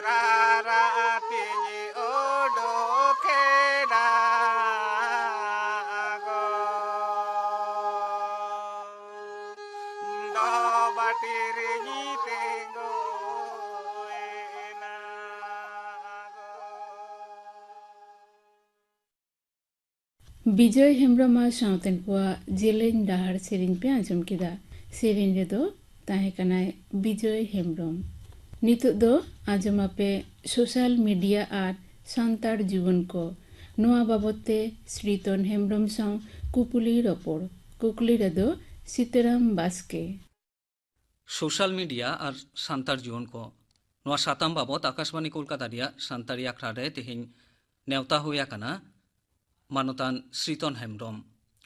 ᱨᱟᱨᱟ ᱛᱤᱧ ᱚ ᱵᱤᱡᱚᱭ ᱦᱮᱢᱵᱽᱨᱚᱢ ᱟᱨ ᱥᱟᱶᱛᱮᱱ ᱠᱚᱣᱟᱜ ᱡᱮᱞᱮᱧ ᱰᱟᱦᱟᱨ ᱥᱮᱨᱮᱧ ᱯᱮ ᱟᱸᱡᱚᱢ ᱠᱮᱫᱟ᱾ ᱥᱮᱨᱮᱧ ᱨᱮᱫᱚ ᱛᱟᱦᱮᱸ ᱠᱟᱱᱟᱭ ᱵᱤᱡᱚᱭ ᱦᱮᱢᱵᱽᱨᱚᱢ᱾ ᱱᱤᱛᱚᱜ ᱫᱚ ᱟᱸᱡᱚᱢ ᱟᱯᱮ ᱥᱳᱥᱟᱞ ᱢᱤᱰᱤᱭᱟ ᱟᱨ ᱥᱟᱱᱛᱟᱲ ᱡᱩᱣᱟᱹᱱ ᱠᱚ᱾ ᱱᱚᱣᱟ ᱵᱟᱵᱚᱛ ᱛᱮ ᱥᱨᱤᱛᱚᱱ ᱦᱮᱢᱵᱽᱨᱚᱢ ᱥᱟᱶ ᱠᱩᱯᱩᱞᱤ ᱨᱚᱯᱚᱲ᱾ ᱠᱩᱠᱞᱤ ᱨᱮᱫᱚ ᱥᱤᱛᱟᱹᱨᱟᱢ ᱵᱟᱥᱠᱮ᱾ ᱥᱳᱥᱟᱞ ᱢᱤᱰᱤᱭᱟ ᱟᱨ ᱥᱟᱱᱛᱟᱲ ᱡᱩᱣᱟᱹᱱ ᱠᱚ, ᱱᱚᱣᱟ ᱥᱟᱛᱟᱢ ᱵᱟᱵᱚᱛ ᱟᱠᱟᱥᱵᱟᱬᱤ ᱠᱳᱞᱠᱟᱛᱟ ᱨᱮᱭᱟᱜ ᱥᱟᱱᱛᱟᱲᱤ ᱟᱠᱷᱲᱟ ᱨᱮ ᱛᱮᱦᱮᱧ ᱱᱮᱣᱛᱟ ᱦᱩᱭ ᱟᱠᱟᱱᱟ ᱢᱟᱱᱚᱛᱟᱱ ᱥᱨᱤᱛᱚᱱ ᱦᱮᱢᱵᱽᱨᱚᱢ᱾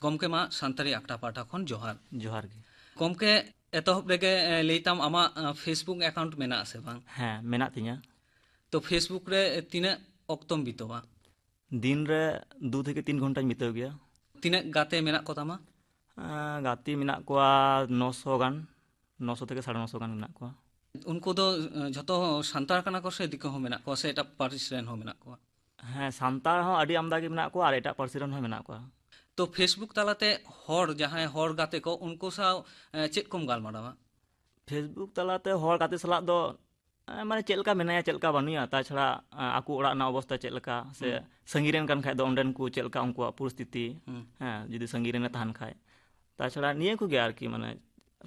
ᱜᱚᱢᱠᱮ, ᱢᱟ ᱥᱟᱱᱛᱟᱲᱤ ᱟᱠᱷᱲᱟ ᱯᱟᱦᱴᱟ ᱠᱷᱚᱱ ᱡᱚᱦᱟᱨ᱾ ᱡᱚᱦᱟᱨ ᱜᱮ᱾ ᱜᱚᱢᱠᱮ, ᱮᱛᱚᱦᱚᱵ ᱨᱮᱜᱮ, ᱮ, ᱞᱟᱹᱭ ᱛᱟᱢ, ᱟᱢᱟᱜ, ᱮ, Facebook account ᱢᱮᱱᱟᱜ ᱟᱥᱮ ᱵᱟᱝ? ᱦᱮᱸ, ᱢᱮᱱᱟᱜ ᱛᱤᱧᱟ᱾ ᱛᱚ, Facebook ᱨᱮ ᱛᱤᱱᱟᱹᱜ ᱚᱠᱛᱚᱢ ᱵᱤᱛᱟᱹᱣᱟ? ᱫᱤᱱ ᱨᱮ ᱫᱩ ᱛᱷᱮᱠᱮ ᱛᱤᱱ ᱜᱷᱚᱱᱴᱟᱧ ᱵᱤᱛᱟᱹᱣ ᱜᱮᱭᱟ᱾ ᱛᱤᱱᱟᱹᱜ ᱜᱟᱛᱮ ᱢᱮᱱᱟᱜ ᱠᱚ ᱛᱟᱢᱟ? ᱮᱸ, ᱜᱟᱛᱮ ᱢᱮᱱᱟᱜ ᱠᱚᱣᱟ ᱱᱚᱥᱚ ᱜᱟᱱ, ᱱᱚᱥᱚ ᱛᱷᱮᱠᱮ ᱥᱟᱲᱮ ᱱᱚᱥᱚ ᱜᱟᱱ ᱢᱮᱱᱟᱜ ᱠᱚᱣᱟ᱾ ᱩᱱᱠᱩ ᱫᱚ, ᱮ, ᱡᱷᱚᱛᱚ ᱥᱟᱱᱛᱟᱲ ᱠᱟᱱᱟ ᱠᱚ ᱥᱮ ᱫᱤᱠᱩ ᱦᱚᱸ ᱢᱮᱱᱟᱜ ᱠᱚᱣᱟ ᱥᱮ ᱮᱴᱟᱜ ᱯᱟᱹᱨᱤᱥ ᱨᱮᱱ ᱦᱚᱸ ᱢᱮᱱᱟᱜ ᱠᱚᱣᱟ? ᱦᱮᱸ, ᱥᱟᱱᱛᱟᱲ ᱦᱚᱸ ᱟᱹᱰᱤ ᱟᱢᱫᱟ ᱜᱮ ᱢᱮᱱᱟᱜ ᱠᱚᱣᱟ ᱟᱨ ᱮᱴᱟᱜ ᱯᱟᱹᱨᱥᱤ ᱨᱮᱱ ᱦᱚᱸ ᱢᱮᱱᱟᱜ ᱠᱚᱣᱟ᱾ ᱛᱚ, Facebook ᱛᱟᱞᱟᱛᱮ ᱦᱚᱲ, ᱡᱟᱦᱟᱸᱭ ᱦᱚᱲ ᱜᱟᱛᱮ ᱠᱚ, ᱩᱱᱠᱩ ᱥᱟᱶ, ᱮ, ᱪᱮᱫ ᱠᱚᱢ ᱜᱟᱞᱢᱟᱨᱟᱣᱟ? Facebook ᱛᱟᱞᱟᱛᱮ ᱦᱚᱲ ᱜᱟᱛᱮ ᱥᱟᱞᱟᱜ ᱫᱚ, ᱮ, ᱢᱟᱱᱮ, ᱪᱮᱫ ᱞᱮᱠᱟ ᱢᱮᱱᱟᱭᱟ, ᱪᱮᱫ ᱞᱮᱠᱟ ᱵᱟᱹᱱᱩᱭᱟ, ᱛᱟᱪᱷᱟᱲᱟ, ᱮ, ᱟᱠᱚ ᱚᱲᱟᱜ ᱨᱮᱱᱟᱜ ᱚᱵᱚᱥᱛᱟ ᱪᱮᱫ ᱞᱮᱠᱟ, ᱥᱮ ᱦᱩᱸ᱾ ᱥᱟᱺᱜᱤᱧ ᱨᱮᱱ ᱠᱟᱱ ᱠᱷᱟᱡ ᱫᱚ ᱚᱸᱰᱮᱱ ᱠᱚ ᱪᱮᱫ ᱞᱮᱠᱟ ᱩᱱᱠᱩᱣᱟᱜ ᱯᱚᱨᱤᱥᱛᱷᱤᱛᱤ, ᱦᱩᱸ᱾ ᱦᱮᱸ, ᱡᱩᱫᱤ ᱥᱟᱺᱜᱤᱧ ᱨᱮᱱᱮ ᱛᱟᱦᱮᱱ ᱠᱷᱟᱡ, ᱛᱟᱪᱷᱟᱲᱟ ᱱᱤᱭᱟᱹ ᱠᱚᱜᱮ ᱟᱨᱠᱤ, ᱢᱟᱱᱮ,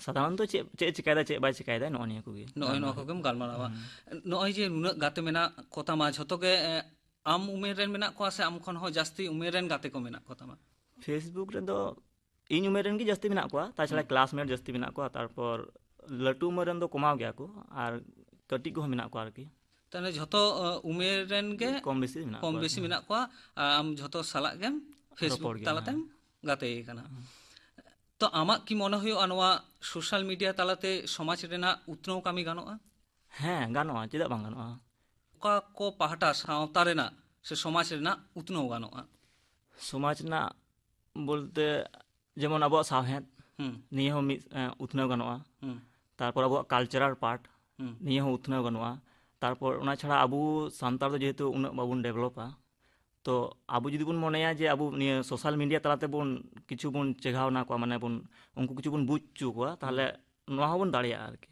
ᱥᱟᱫᱷᱟᱨᱚᱱᱛᱚ ᱪᱮᱫ, ᱪᱮᱫ ᱮ ᱪᱤᱠᱟᱭᱮᱫᱟ, ᱪᱮᱫ ᱵᱟᱭ ᱪᱤᱠᱟᱭᱮᱫᱟ, ᱱᱚᱜᱼᱚ ᱱᱤᱭᱟᱹ ᱠᱚᱜᱮ ᱱᱚᱜᱼᱚᱭ ᱱᱚᱣᱟ ᱜᱟᱞᱢᱟᱨᱟᱣ᱾ ᱠᱚᱜᱮᱢ ᱜᱟᱞᱢᱟᱨᱟᱣᱟ᱾ ᱦᱩᱸ᱾ ᱱᱚᱜᱼᱚᱭ ᱡᱮ ᱱᱩᱱᱟᱹᱜ ᱜᱟᱛᱮ ᱢᱮᱱᱟᱜ ᱠᱚᱛᱟᱢᱟ, ᱡᱷᱚᱛᱚ ᱜᱮ, ᱮ, ᱟᱢ ᱩᱢᱮᱨ ᱨᱮᱱ ᱢᱮᱱᱟᱜ ᱠᱚᱣᱟ ᱥᱮ ᱟᱢ ᱠᱷᱚᱱ ᱦᱚᱸ ᱡᱟᱹᱥᱛᱤ ᱩᱢᱮᱨ ᱨᱮᱱ ᱜᱟᱛᱮ ᱠᱚ ᱢᱮᱱᱟᱜ ᱠᱚᱛᱟᱢᱟ? Facebook ᱨᱮᱫᱚ ᱤᱧ ᱩᱢᱮᱨ ᱨᱮᱱ ᱜᱮ ᱡᱟᱹᱥᱛᱤ ᱢᱮᱱᱟᱜ ᱠᱚᱣᱟ, ᱛᱟᱪᱷᱟᱲᱟ ᱦᱩᱸ᱾ Classmate ᱡᱟᱹᱥᱛᱤ ᱢᱮᱱᱟᱜ ᱠᱚᱣᱟ, ᱛᱟᱨᱯᱚᱨ ᱞᱟᱹᱴᱩ ᱩᱢᱮᱨ ᱨᱮᱱ ᱫᱚ ᱠᱚᱢᱟᱣ ᱜᱮᱭᱟ ᱠᱚ, ᱟᱨ ᱠᱟᱹᱴᱤᱡ ᱠᱚᱦᱚᱸ ᱢᱮᱱᱟᱜ ᱠᱚᱣᱟ ᱟᱨᱠᱤ᱾ ᱛᱟᱦᱞᱮ ᱡᱷᱚᱛᱚ, ᱚ, ᱩᱢᱮᱨ ᱨᱮᱱ ᱜᱮ ᱠᱚᱢ ᱵᱮᱥᱤ ᱢᱮᱱᱟᱜ ᱠᱚᱢ ᱠᱚᱣᱟ ᱵᱮᱥᱤ ᱟᱨᱠᱤ᱾ ᱢᱮᱱᱟᱜ ᱠᱚᱣᱟ, ᱟᱨ ᱟᱢ ᱡᱷᱚᱛᱚ ᱥᱟᱞᱟᱜ ᱜᱮᱢ Facebook ᱨᱚᱯᱚᱲ ᱜᱮᱭᱟ, ᱛᱟᱞᱟᱛᱮᱢ ᱦᱮᱸ᱾ ᱜᱟᱛᱮ ᱟᱠᱟᱱᱟ᱾ ᱦᱩᱸ᱾ ᱛᱚ, ᱟᱢᱟᱜ ᱠᱤ ᱢᱚᱱᱮ ᱦᱩᱭᱩᱜᱼᱟ ᱱᱚᱣᱟ social media ᱛᱟᱞᱟᱛᱮ ᱥᱚᱢᱟᱡᱽ ᱨᱮᱱᱟᱜ ᱩᱛᱱᱟᱹᱣ ᱠᱟᱹᱢᱤ ᱜᱟᱱᱚᱜᱼᱟ? ᱦᱮᱸ, ᱜᱟᱱᱚᱜᱼᱟ, ᱪᱮᱫᱟᱜ ᱵᱟᱝ ᱜᱟᱱᱚᱜᱼᱟ? ᱚᱠᱟ ᱠᱚ ᱯᱟᱦᱴᱟ ᱥᱟᱶᱛᱟ ᱨᱮᱱᱟᱜ ᱥᱮ ᱥᱚᱢᱟᱡᱽ ᱨᱮᱱᱟᱜ ᱩᱛᱱᱟᱹᱣ ᱜᱟᱱᱚᱜᱼᱟ? ᱥᱚᱢᱟᱡᱽ ᱨᱮᱱᱟᱜ ᱵᱚᱞᱛᱮ ᱡᱮᱢᱚᱱ ᱟᱵᱚᱣᱟᱜ ᱥᱟᱶᱦᱮᱫ, ᱦᱩᱸ᱾ ᱱᱤᱭᱟᱹ ᱦᱚᱸ ᱢᱤᱫ, ᱮ, ᱩᱛᱱᱟᱹᱣ ᱜᱟᱱᱚᱜᱼᱟ᱾ ᱦᱩᱸ᱾ ᱛᱟᱨᱯᱚᱨ ᱟᱵᱚᱣᱟᱜ cultural part, ᱦᱩᱸ᱾ ᱱᱤᱭᱟᱹ ᱦᱚᱸ ᱩᱛᱱᱟᱹᱣ ᱜᱟᱱᱚᱜᱼᱟ᱾ ᱛᱟᱨᱯᱚᱨ ᱚᱱᱟ ᱪᱷᱟᱲᱟ ᱟᱵᱚ ᱥᱟᱱᱛᱟᱲ ᱫᱚ ᱡᱮᱦᱮᱛᱩ ᱩᱱᱟᱹᱜ ᱵᱟᱵᱚᱱ developᱟ, ᱛᱚ ᱟᱵᱚ ᱡᱩᱫᱤ ᱵᱚᱱ ᱢᱚᱱᱮᱭᱟ ᱡᱮ ᱟᱵᱚ ᱱᱤᱭᱟᱹ social media ᱛᱟᱞᱟ ᱛᱮᱵᱚᱱ ᱠᱤᱪᱷᱩ ᱵᱚᱱ ᱪᱮᱸᱜᱷᱟᱣ ᱮᱱᱟ ᱠᱚᱣᱟ, ᱢᱟᱱᱮ ᱵᱚᱱ, ᱩᱱᱠᱩ ᱠᱤᱪᱷᱩ ᱵᱚᱱ ᱵᱩᱡᱽ ᱦᱚᱪᱚ ᱠᱚᱣᱟ, ᱛᱟᱦᱚᱞᱮ ᱱᱚᱣᱟ ᱦᱚᱸᱵᱚᱱ ᱫᱟᱲᱮᱭᱟᱜᱼᱟ ᱟᱨᱠᱤ᱾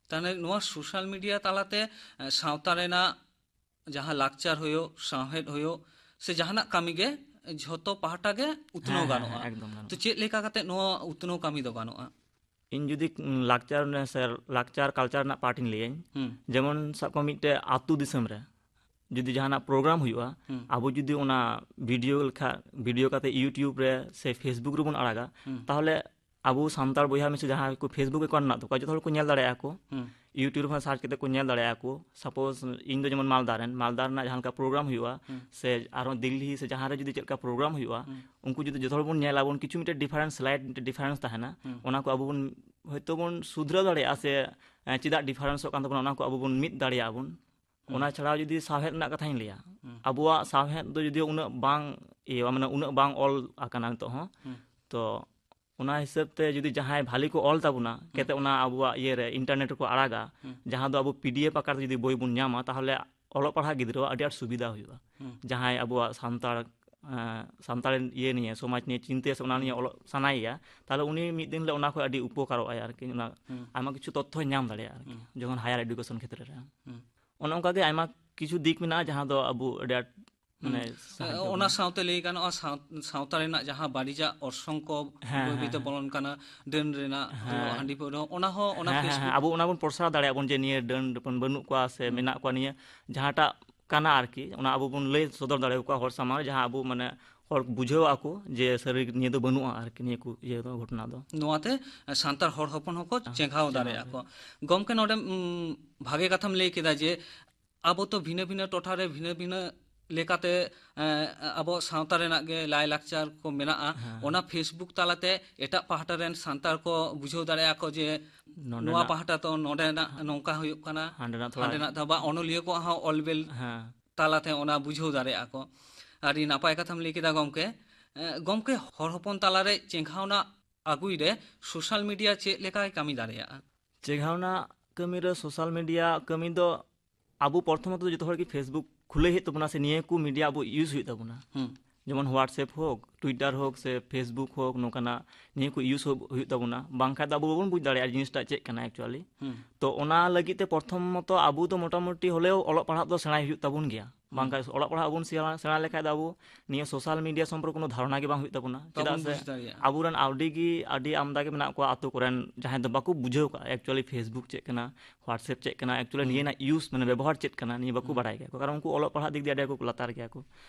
ᱛᱟᱦᱚᱞᱮ ᱱᱚᱣᱟ social media ᱛᱟᱞᱟᱛᱮ, ᱮ, ᱥᱟᱶᱛᱟ ᱨᱮᱱᱟᱜ ᱡᱟᱦᱟᱸ ᱞᱟᱠᱪᱟᱨ ᱦᱩᱭᱩᱜ, ᱥᱟᱶᱦᱮᱫ ᱦᱩᱭᱩᱜ, ᱥᱮ ᱡᱟᱦᱟᱱᱟᱜ ᱠᱟᱹᱢᱤ ᱜᱮ, ᱡᱷᱚᱛᱚ ᱯᱟᱦᱴᱟ ᱜᱮ ᱩᱛᱱᱟᱹᱣ ᱦᱮᱸ, ᱦᱮᱸ, ᱜᱟᱱᱚᱜᱼᱟ᱾ ᱦᱮᱸ, ᱮᱠᱫᱚᱢ ᱜᱟᱱᱚᱜᱼᱟ᱾ ᱛᱚ ᱪᱮᱫ ᱞᱮᱠᱟ ᱠᱟᱛᱮ ᱱᱚᱣᱟ ᱩᱛᱱᱟᱹᱣ ᱠᱟᱹᱢᱤ ᱫᱚ ᱜᱟᱱᱚᱜᱼᱟ? ᱤᱧ ᱡᱩᱫᱤ, ᱩᱸ, ᱞᱟᱠᱪᱟᱨ ᱨᱮᱱᱟᱜ ᱥᱮ ᱞᱟᱠᱪᱟᱨ ᱠᱟᱞᱪᱟᱨ ᱨᱮᱱᱟᱜ ᱯᱟᱨᱴ ᱤᱧ ᱞᱟᱹᱭᱟᱹᱧ, ᱦᱩᱸ᱾ ᱡᱮᱢᱚᱱ ᱥᱟᱵ ᱠᱟᱜ ᱢᱮ ᱢᱤᱫᱴᱮᱡ ᱟᱹᱛᱩ ᱫᱤᱥᱚᱢ ᱨᱮ ᱡᱩᱫᱤ ᱡᱟᱦᱟᱱᱟᱜ ᱯᱨᱳᱜᱨᱟᱢ ᱦᱩᱭᱩᱜᱼᱟ, ᱦᱩᱸ᱾ ᱟᱵᱚ ᱡᱩᱫᱤ ᱚᱱᱟ ᱵᱷᱤᱰᱤᱭᱳ ᱞᱮᱠᱷᱟ, ᱵᱷᱤᱰᱤᱭᱳ ᱠᱟᱛᱮ YouTube ᱨᱮ ᱥᱮ Facebook ᱨᱮᱵᱚᱱ ᱟᱲᱟᱜᱟ, ᱦᱩᱸ᱾ ᱛᱟᱦᱚᱞᱮ ᱟᱵᱚ ᱥᱟᱱᱛᱟᱲ ᱵᱚᱭᱦᱟ ᱢᱤᱥᱤ ᱡᱟᱦᱟᱸᱭ ᱠᱚ Facebook ᱮᱠᱟᱣᱩᱱᱴ ᱢᱮᱱᱟᱜ ᱛᱟᱠᱚᱣᱟ, ᱡᱚᱛᱚ ᱦᱚᱲ ᱠᱚ ᱧᱮᱞ ᱫᱟᱲᱮᱭᱟᱜᱼᱟ ᱠᱚ᱾ ᱦᱩᱸ᱾ YouTube ᱨᱮᱦᱚᱸ ᱥᱟᱨᱪ ᱠᱟᱛᱮ ᱠᱚ ᱧᱮᱞ ᱫᱟᱲᱮᱭᱟᱜᱼᱟ ᱠᱚ᱾ ᱥᱟᱯᱳᱡ ᱤᱧ ᱫᱚ ᱡᱮᱢᱚᱱ ᱢᱟᱞᱫᱟ ᱨᱮᱱ, ᱢᱟᱞᱫᱟ ᱨᱮᱱᱟᱜ ᱡᱟᱦᱟᱸ ᱞᱮᱠᱟ ᱯᱨᱳᱜᱨᱟᱢ ᱦᱩᱭᱩᱜᱼᱟ, ᱦᱩᱸ᱾ ᱥᱮ ᱟᱨᱦᱚᱸ ᱫᱤᱞᱞᱤ ᱥᱮ ᱡᱟᱦᱟᱸ ᱨᱮ ᱡᱩᱫᱤ ᱪᱮᱫ ᱞᱮᱠᱟ ᱯᱨᱳᱜᱨᱟᱢ ᱦᱩᱭᱩᱜᱼᱟ, ᱦᱩᱸ᱾ ᱩᱱᱠᱩ ᱡᱩᱫᱤ ᱡᱚᱛᱚ ᱦᱚᱲ ᱵᱚᱱ ᱧᱮᱞ ᱟᱵᱚᱱ, ᱠᱤᱪᱷᱩ ᱢᱤᱫᱴᱮᱱ ᱰᱤᱯᱷᱟᱨᱮᱱᱥ, ᱥᱞᱟᱭᱤᱴ ᱢᱤᱫᱴᱮᱱ ᱰᱤᱯᱷᱟᱨᱮᱱᱥ ᱛᱟᱦᱮᱱᱟ, ᱦᱩᱸ᱾ ᱚᱱᱟ ᱠᱚ ᱟᱵᱚ ᱵᱚᱱ ᱦᱚᱭᱛᱳ ᱵᱚᱱ ᱥᱩᱫᱷᱨᱟᱹᱣ ᱫᱟᱲᱮᱭᱟᱜᱼᱟ ᱥᱮ, ᱮᱸ, ᱪᱮᱫᱟᱜ ᱰᱤᱯᱷᱟᱨᱮᱱᱥᱚᱜ ᱠᱟᱱ ᱛᱟᱵᱚᱱᱟ, ᱚᱱᱟ ᱠᱚ ᱟᱵᱚ ᱵᱚᱱ ᱢᱤᱫ ᱫᱟᱲᱮᱭᱟᱜᱼᱟ ᱵᱚᱱ᱾ ᱦᱩᱸ᱾ ᱚᱱᱟ ᱪᱷᱟᱲᱟ ᱡᱩᱫᱤ ᱥᱟᱶᱦᱮᱫ ᱨᱮᱱᱟᱜ ᱠᱟᱛᱷᱟᱧ ᱞᱟᱹᱭᱟ, ᱦᱩᱸ᱾ ᱟᱵᱚᱣᱟᱜ ᱥᱟᱶᱦᱮᱫ ᱫᱚ ᱡᱩᱫᱤ ᱩᱱᱟᱹᱜ ᱵᱟᱝ ᱤᱭᱟᱹᱣᱟ, ᱢᱟᱱᱮ ᱩᱱᱟᱹᱜ ᱵᱟᱝ ᱚᱞ ᱟᱠᱟᱱᱟ ᱱᱤᱛᱚᱜ ᱦᱚᱸ, ᱦᱩᱸ᱾ ᱛᱚ ᱚᱱᱟ ᱦᱤᱥᱟᱹᱵ ᱛᱮ ᱡᱩᱫᱤ ᱡᱟᱦᱟᱸᱭ ᱵᱷᱟᱞᱤ ᱠᱚ ᱚᱞ ᱛᱟᱵᱚᱱᱟ, ᱦᱩᱸ᱾ ᱠᱟᱛᱮ ᱚᱱᱟ ᱟᱵᱚᱣᱟᱜ ᱤᱭᱟᱹ ᱨᱮ, ᱤᱱᱴᱟᱨᱱᱮᱴ ᱨᱮᱠᱚ ᱟᱲᱟᱜᱟ, ᱦᱩᱸ᱾ ᱡᱟᱦᱟᱸ ᱫᱚ ᱟᱵᱚ PDF ᱟᱠᱟᱨ ᱛᱮ ᱡᱩᱫᱤ ᱵᱳᱭ ᱵᱚᱱ ᱧᱟᱢᱟ, ᱛᱟᱦᱚᱞᱮ ᱚᱞᱚᱜ ᱯᱟᱲᱦᱟᱜ ᱜᱤᱫᱽᱨᱟᱹᱣᱟᱜ ᱟᱹᱰᱤ ᱟᱸᱴ ᱥᱩᱵᱤᱫᱷᱟ ᱦᱩᱭᱩᱜᱼᱟ᱾ ᱦᱩᱸ᱾ ᱡᱟᱦᱟᱸᱭ ᱟᱵᱚᱣᱟᱜ ᱥᱟᱱᱛᱟᱲ, ᱮᱸ, ᱥᱟᱱᱛᱟᱲ ᱤᱭᱟᱹ ᱱᱤᱭᱮ, ᱥᱚᱢᱟᱡᱽ ᱱᱤᱭᱮ ᱪᱤᱱᱛᱟᱹᱭᱟ ᱥᱮ ᱚᱱᱟ ᱱᱤᱭᱮ ᱦᱩᱸ᱾ ᱚᱞᱚᱜ ᱥᱟᱱᱟᱭᱮᱭᱟ, ᱛᱟᱦᱚᱞᱮ ᱩᱱᱤ ᱢᱤᱫ ᱫᱤᱱ ᱦᱤᱞᱳᱜ ᱚᱱᱟ ᱠᱷᱚᱱ ᱟᱹᱰᱤ ᱩᱯᱚᱠᱟᱨᱚᱜ ᱟᱭ ᱟᱨᱠᱤ, ᱚᱱᱟ ᱦᱩᱸ᱾ ᱟᱭᱢᱟ ᱠᱤᱪᱷᱩ ᱛᱚᱛᱛᱷᱚᱭ ᱧᱟᱢ ᱫᱟᱲᱮᱭᱟᱜᱼᱟ ᱟᱨᱠᱤ, ᱦᱩᱸ᱾ ᱡᱚᱠᱷᱚᱱ ᱦᱟᱭᱟᱨ ᱮᱰᱩᱠᱮᱥᱚᱱ ᱠᱷᱮᱛᱨᱮ ᱨᱮ᱾ ᱦᱩᱸ᱾ ᱚᱱᱮ ᱚᱱᱠᱟ ᱜᱮ ᱟᱭᱢᱟ ᱠᱤᱪᱷᱩ ᱫᱤᱠ ᱢᱮᱱᱟᱜᱼᱟ ᱡᱟᱦᱟᱸ ᱫᱚ ᱟᱵᱚ ᱟᱹᱰᱤ ᱟᱸᱴ ᱦᱩᱸ᱾ ᱢᱟᱱᱮ ᱥᱟᱦᱟᱡᱽᱡᱚ ᱚᱱᱟ ᱵᱚᱱᱟ᱾ ᱥᱟᱶᱛᱮ ᱞᱟᱹᱭ ᱜᱟᱱᱚᱜᱼᱟ, ᱥᱟᱶ-, ᱥᱟᱶᱛᱟ ᱨᱮᱱᱟᱜ ᱡᱟᱦᱟᱸ ᱵᱟᱹᱲᱤᱡᱟᱜ ᱚᱨᱥᱚᱝ ᱠᱚ ᱦᱮᱸ, ᱵᱟᱹᱭ ᱦᱮᱸ, ᱵᱟᱹᱭᱛᱮ ᱦᱮᱸ᱾ ᱵᱚᱞᱚᱱ ᱠᱟᱱᱟ, ᱰᱟᱹᱱ ᱨᱮᱱᱟᱜ, ᱦᱮᱸ᱾ ᱦᱟᱺᱰᱤ ᱯᱟᱹᱣᱨᱟᱹ, ᱚᱱᱟ ᱦᱚᱸ ᱚᱱᱟ ᱦᱮᱸ, ᱦᱮᱸ, ᱦᱮᱸ᱾ Facebook ᱟᱵᱚ ᱚᱱᱟ ᱵᱚᱱ ᱯᱨᱚᱥᱟᱨ ᱫᱟᱲᱮᱭᱟᱜᱼᱟ ᱵᱚᱱ ᱡᱮ ᱱᱤᱭᱟᱹ ᱰᱟᱹᱱ ᱰᱟᱹᱯᱟᱹᱱ ᱵᱟᱹᱱᱩᱜ ᱠᱚᱣᱟ ᱥᱮ ᱦᱩᱸ᱾ ᱢᱮᱱᱟᱜ ᱠᱚᱣᱟ, ᱱᱤᱭᱟᱹ ᱡᱟᱦᱟᱸᱴᱟᱜ ᱠᱟᱱᱟ ᱟᱨᱠᱤ, ᱚᱱᱟ ᱟᱵᱚ ᱵᱚᱱ ᱞᱟᱹᱭ ᱥᱚᱫᱚᱨ ᱫᱟᱲᱮᱭᱟᱠᱚᱣᱟ ᱦᱚᱲ ᱥᱟᱢᱟᱝ ᱨᱮ, ᱡᱟᱦᱟᱸ ᱟᱵᱚ ᱢᱟᱱᱮ ᱦᱚᱲ ᱵᱩᱡᱷᱟᱹᱣ ᱟᱠᱚ ᱡᱮ ᱥᱟᱹᱨᱤ ᱱᱤᱭᱟᱹ ᱫᱚ ᱵᱟᱹᱱᱩᱜᱼᱟ ᱟᱨᱠᱤ, ᱱᱤᱭᱟᱹ ᱠᱚ ᱤᱭᱟᱹ ᱫᱚ, ᱜᱷᱚᱴᱚᱱᱟ ᱫᱚ᱾ ᱱᱚᱣᱟᱛᱮ ᱥᱟᱱᱛᱟᱲ ᱦᱚᱲ ᱦᱚᱯᱚᱱ ᱦᱚᱸᱠᱚ ᱦᱮᱸ, ᱪᱮᱸᱜᱷᱟᱣ ᱪᱮᱸᱜᱷᱟᱣ ᱫᱟᱲᱮᱭᱟᱜᱼᱟ ᱠᱚ᱾ ᱫᱟᱲᱮᱭᱟᱜᱼᱟ᱾ ᱜᱚᱢᱠᱮ, ᱱᱚᱰᱮ, ᱩᱢ, ᱵᱷᱟᱜᱮ ᱠᱟᱛᱷᱟᱢ ᱞᱟᱹᱭ ᱠᱮᱫᱟ ᱡᱮ ᱟᱵᱚ ᱛᱚ ᱵᱷᱤᱱᱟᱹ ᱵᱷᱤᱱᱟᱹ ᱴᱚᱴᱷᱟ ᱨᱮ ᱵᱷᱤᱱᱟᱹ ᱵᱷᱤᱱᱟᱹ ᱞᱮᱠᱟᱛᱮ, ᱮᱸ, ᱟᱵᱚ ᱥᱟᱶᱛᱟ ᱨᱮᱱᱟᱜ ᱜᱮ ᱞᱟᱭᱼᱞᱟᱠᱪᱟᱨ ᱠᱚ ᱢᱮᱱᱟᱜᱼᱟ᱾ ᱦᱮᱸ᱾ ᱚᱱᱟ Facebook ᱛᱟᱞᱟᱛᱮ ᱮᱴᱟᱜ ᱯᱟᱦᱴᱟ ᱨᱮᱱ ᱥᱟᱱᱛᱟᱲ ᱠᱚ ᱵᱩᱡᱷᱟᱹᱣ ᱫᱟᱲᱮᱭᱟᱜᱼᱟ ᱠᱚ ᱡᱮ ᱱᱚᱰᱮᱱᱟᱜ ᱱᱚᱣᱟ ᱯᱟᱦᱴᱟ ᱫᱚ ᱱᱚᱰᱮᱱᱟᱜ ᱱᱚᱝᱠᱟ ᱦᱩᱭᱩᱜ ᱠᱟᱱᱟ, ᱦᱟᱸᱰᱮᱱᱟᱜ ᱛᱷᱚᱲᱟ ᱦᱟᱸᱰᱮᱱᱟᱜ ᱫᱚ ᱵᱟ, ᱚᱱᱚᱞᱤᱭᱟᱹ ᱠᱚᱣᱟᱜ ᱦᱚᱸ ᱚᱞ ᱵᱮᱞ ᱦᱮᱸ᱾ ᱛᱟᱞᱟᱛᱮ ᱚᱱᱟ ᱵᱩᱡᱷᱟᱹᱣ ᱫᱟᱲᱮᱭᱟᱜᱼᱟ ᱠᱚ᱾ ᱟᱹᱰᱤ ᱱᱟᱯᱟᱭ ᱠᱟᱛᱷᱟᱢ ᱞᱟᱹᱭ ᱠᱮᱫᱟ ᱜᱚᱢᱠᱮ᱾ ᱮᱸ, ᱜᱚᱢᱠᱮ, ᱦᱚᱲ ᱦᱚᱯᱚᱱ ᱛᱟᱞᱟᱨᱮ ᱪᱮᱸᱜᱷᱟᱣᱱᱟ ᱟᱹᱜᱩᱭ ᱨᱮ ᱥᱳᱥᱟᱞ ᱢᱤᱰᱤᱭᱟ ᱪᱮᱫ ᱞᱮᱠᱟᱭ ᱠᱟᱹᱢᱤ ᱫᱟᱲᱮᱭᱟᱜᱼᱟ? ᱪᱮᱸᱜᱷᱟᱣᱱᱟ ᱠᱟᱹᱢᱤ ᱨᱮ ᱥᱳᱥᱟᱞ ᱢᱤᱰᱤᱭᱟ ᱠᱟᱹᱢᱤ ᱫᱚ ᱟᱵᱚ ᱯᱨᱚᱛᱷᱚᱢᱚᱛᱚ ᱡᱚᱛᱚ ᱦᱚᱲ ᱜᱮ Facebook ᱠᱷᱩᱞᱟᱹᱣ ᱦᱩᱭᱩᱜ ᱛᱟᱵᱚᱱᱟ, ᱥᱮ ᱱᱤᱭᱟᱹ ᱠᱚ ᱢᱤᱰᱤᱭᱟ ᱟᱵᱚ ᱤᱭᱩᱡᱽ ᱦᱩᱭᱩᱜ ᱛᱟᱵᱚᱱᱟ᱾ ᱦᱩᱸ᱾ ᱡᱮᱢᱚᱱ WhatsApp ᱦᱳᱠ, Twitter ᱦᱳᱠ, ᱥᱮ Facebook ᱦᱳᱠ, ᱱᱚᱝᱠᱟᱱᱟᱜ ᱱᱤᱭᱟᱹ ᱠᱚ ᱤᱭᱩᱡᱽ ᱦᱩᱭᱩᱜ ᱛᱟᱵᱚᱱᱟ᱾ ᱵᱟᱝᱠᱷᱟᱱ ᱫᱚ ᱟᱵᱚ ᱵᱟᱵᱚᱱ ᱵᱩᱡᱽ ᱫᱟᱲᱮᱭᱟᱜᱼᱟ ᱡᱤᱱᱤᱥᱴᱟ ᱪᱮᱫ ᱠᱟᱱᱟ actually᱾ ᱦᱩᱸ᱾ ᱛᱚ ᱚᱱᱟ ᱞᱟᱹᱜᱤᱫ ᱛᱮ ᱯᱨᱚᱛᱷᱚᱢᱚᱛᱚ ᱟᱵᱚ ᱫᱚ ᱢᱚᱴᱟᱢᱩᱴᱤ ᱦᱚᱞᱮᱣ ᱚᱞᱚᱜ ᱯᱟᱲᱦᱟᱜ ᱫᱚ ᱥᱮᱬᱟᱭ ᱦᱩᱭᱩᱜ ᱛᱟᱵᱚᱱ ᱜᱮᱭᱟ᱾ ᱵᱟᱝᱠᱷᱟᱱ ᱚᱞᱚᱜ ᱯᱟᱲᱦᱟᱜ ᱵᱚᱱ ᱥᱮᱬᱟ, ᱥᱮᱬᱟ ᱞᱮᱠᱷᱟᱡ ᱫᱚ ᱟᱵᱚ ᱱᱤᱭᱟᱹ ᱥᱳᱥᱟᱞ ᱢᱤᱰᱤᱭᱟ ᱥᱚᱢᱯᱚᱨᱠᱮ ᱠᱳᱱᱳ ᱫᱷᱟᱨᱚᱱᱟ ᱜᱮ ᱵᱟᱝ ᱦᱩᱭᱩᱜ ᱛᱟᱵᱚᱱᱟ᱾ ᱪᱮᱫᱟᱜ ᱵᱟᱵᱚᱱ ᱥᱮ ᱵᱩᱡᱽ ᱫᱟᱲᱮᱭᱟᱜᱼᱟ᱾ ᱟᱵᱚᱨᱮᱱ ᱟᱹᱰᱤ ᱜᱮ, ᱟᱹᱰᱤ ᱟᱢᱫᱟ ᱜᱮ ᱢᱮᱱᱟᱜ ᱠᱚᱣᱟ ᱟᱛᱳ ᱠᱚᱨᱮᱱ, ᱡᱟᱦᱟᱸᱭ ᱫᱚ ᱵᱟᱠᱚ ᱵᱩᱡᱷᱟᱹᱣ ᱠᱟᱜᱼᱟ actually Facebook ᱪᱮᱫ ᱠᱟᱱᱟ, WhatsApp ᱪᱮᱫ ᱠᱟᱱᱟ, actually ᱦᱩᱸ᱾ ᱱᱤᱭᱟᱹ ᱨᱮᱱᱟᱜ use, ᱢᱟᱱᱮ ᱵᱮᱵᱚᱦᱟᱨ ᱪᱮᱫ ᱠᱟᱱᱟ, ᱱᱤᱭᱟᱹ ᱵᱟᱠᱚ ᱦᱩᱸ᱾ ᱵᱟᱲᱟᱭ ᱜᱮᱭᱟ ᱠᱚ, ᱠᱟᱨᱚᱱ ᱩᱱᱠᱩ ᱚᱞᱚᱜ ᱯᱟᱲᱦᱟᱜ ᱫᱤᱠ ᱫᱤᱭᱮ ᱟᱹᱰᱤ ᱠᱚ ᱞᱟᱛᱟᱨ ᱜᱮᱭᱟ ᱠᱚ᱾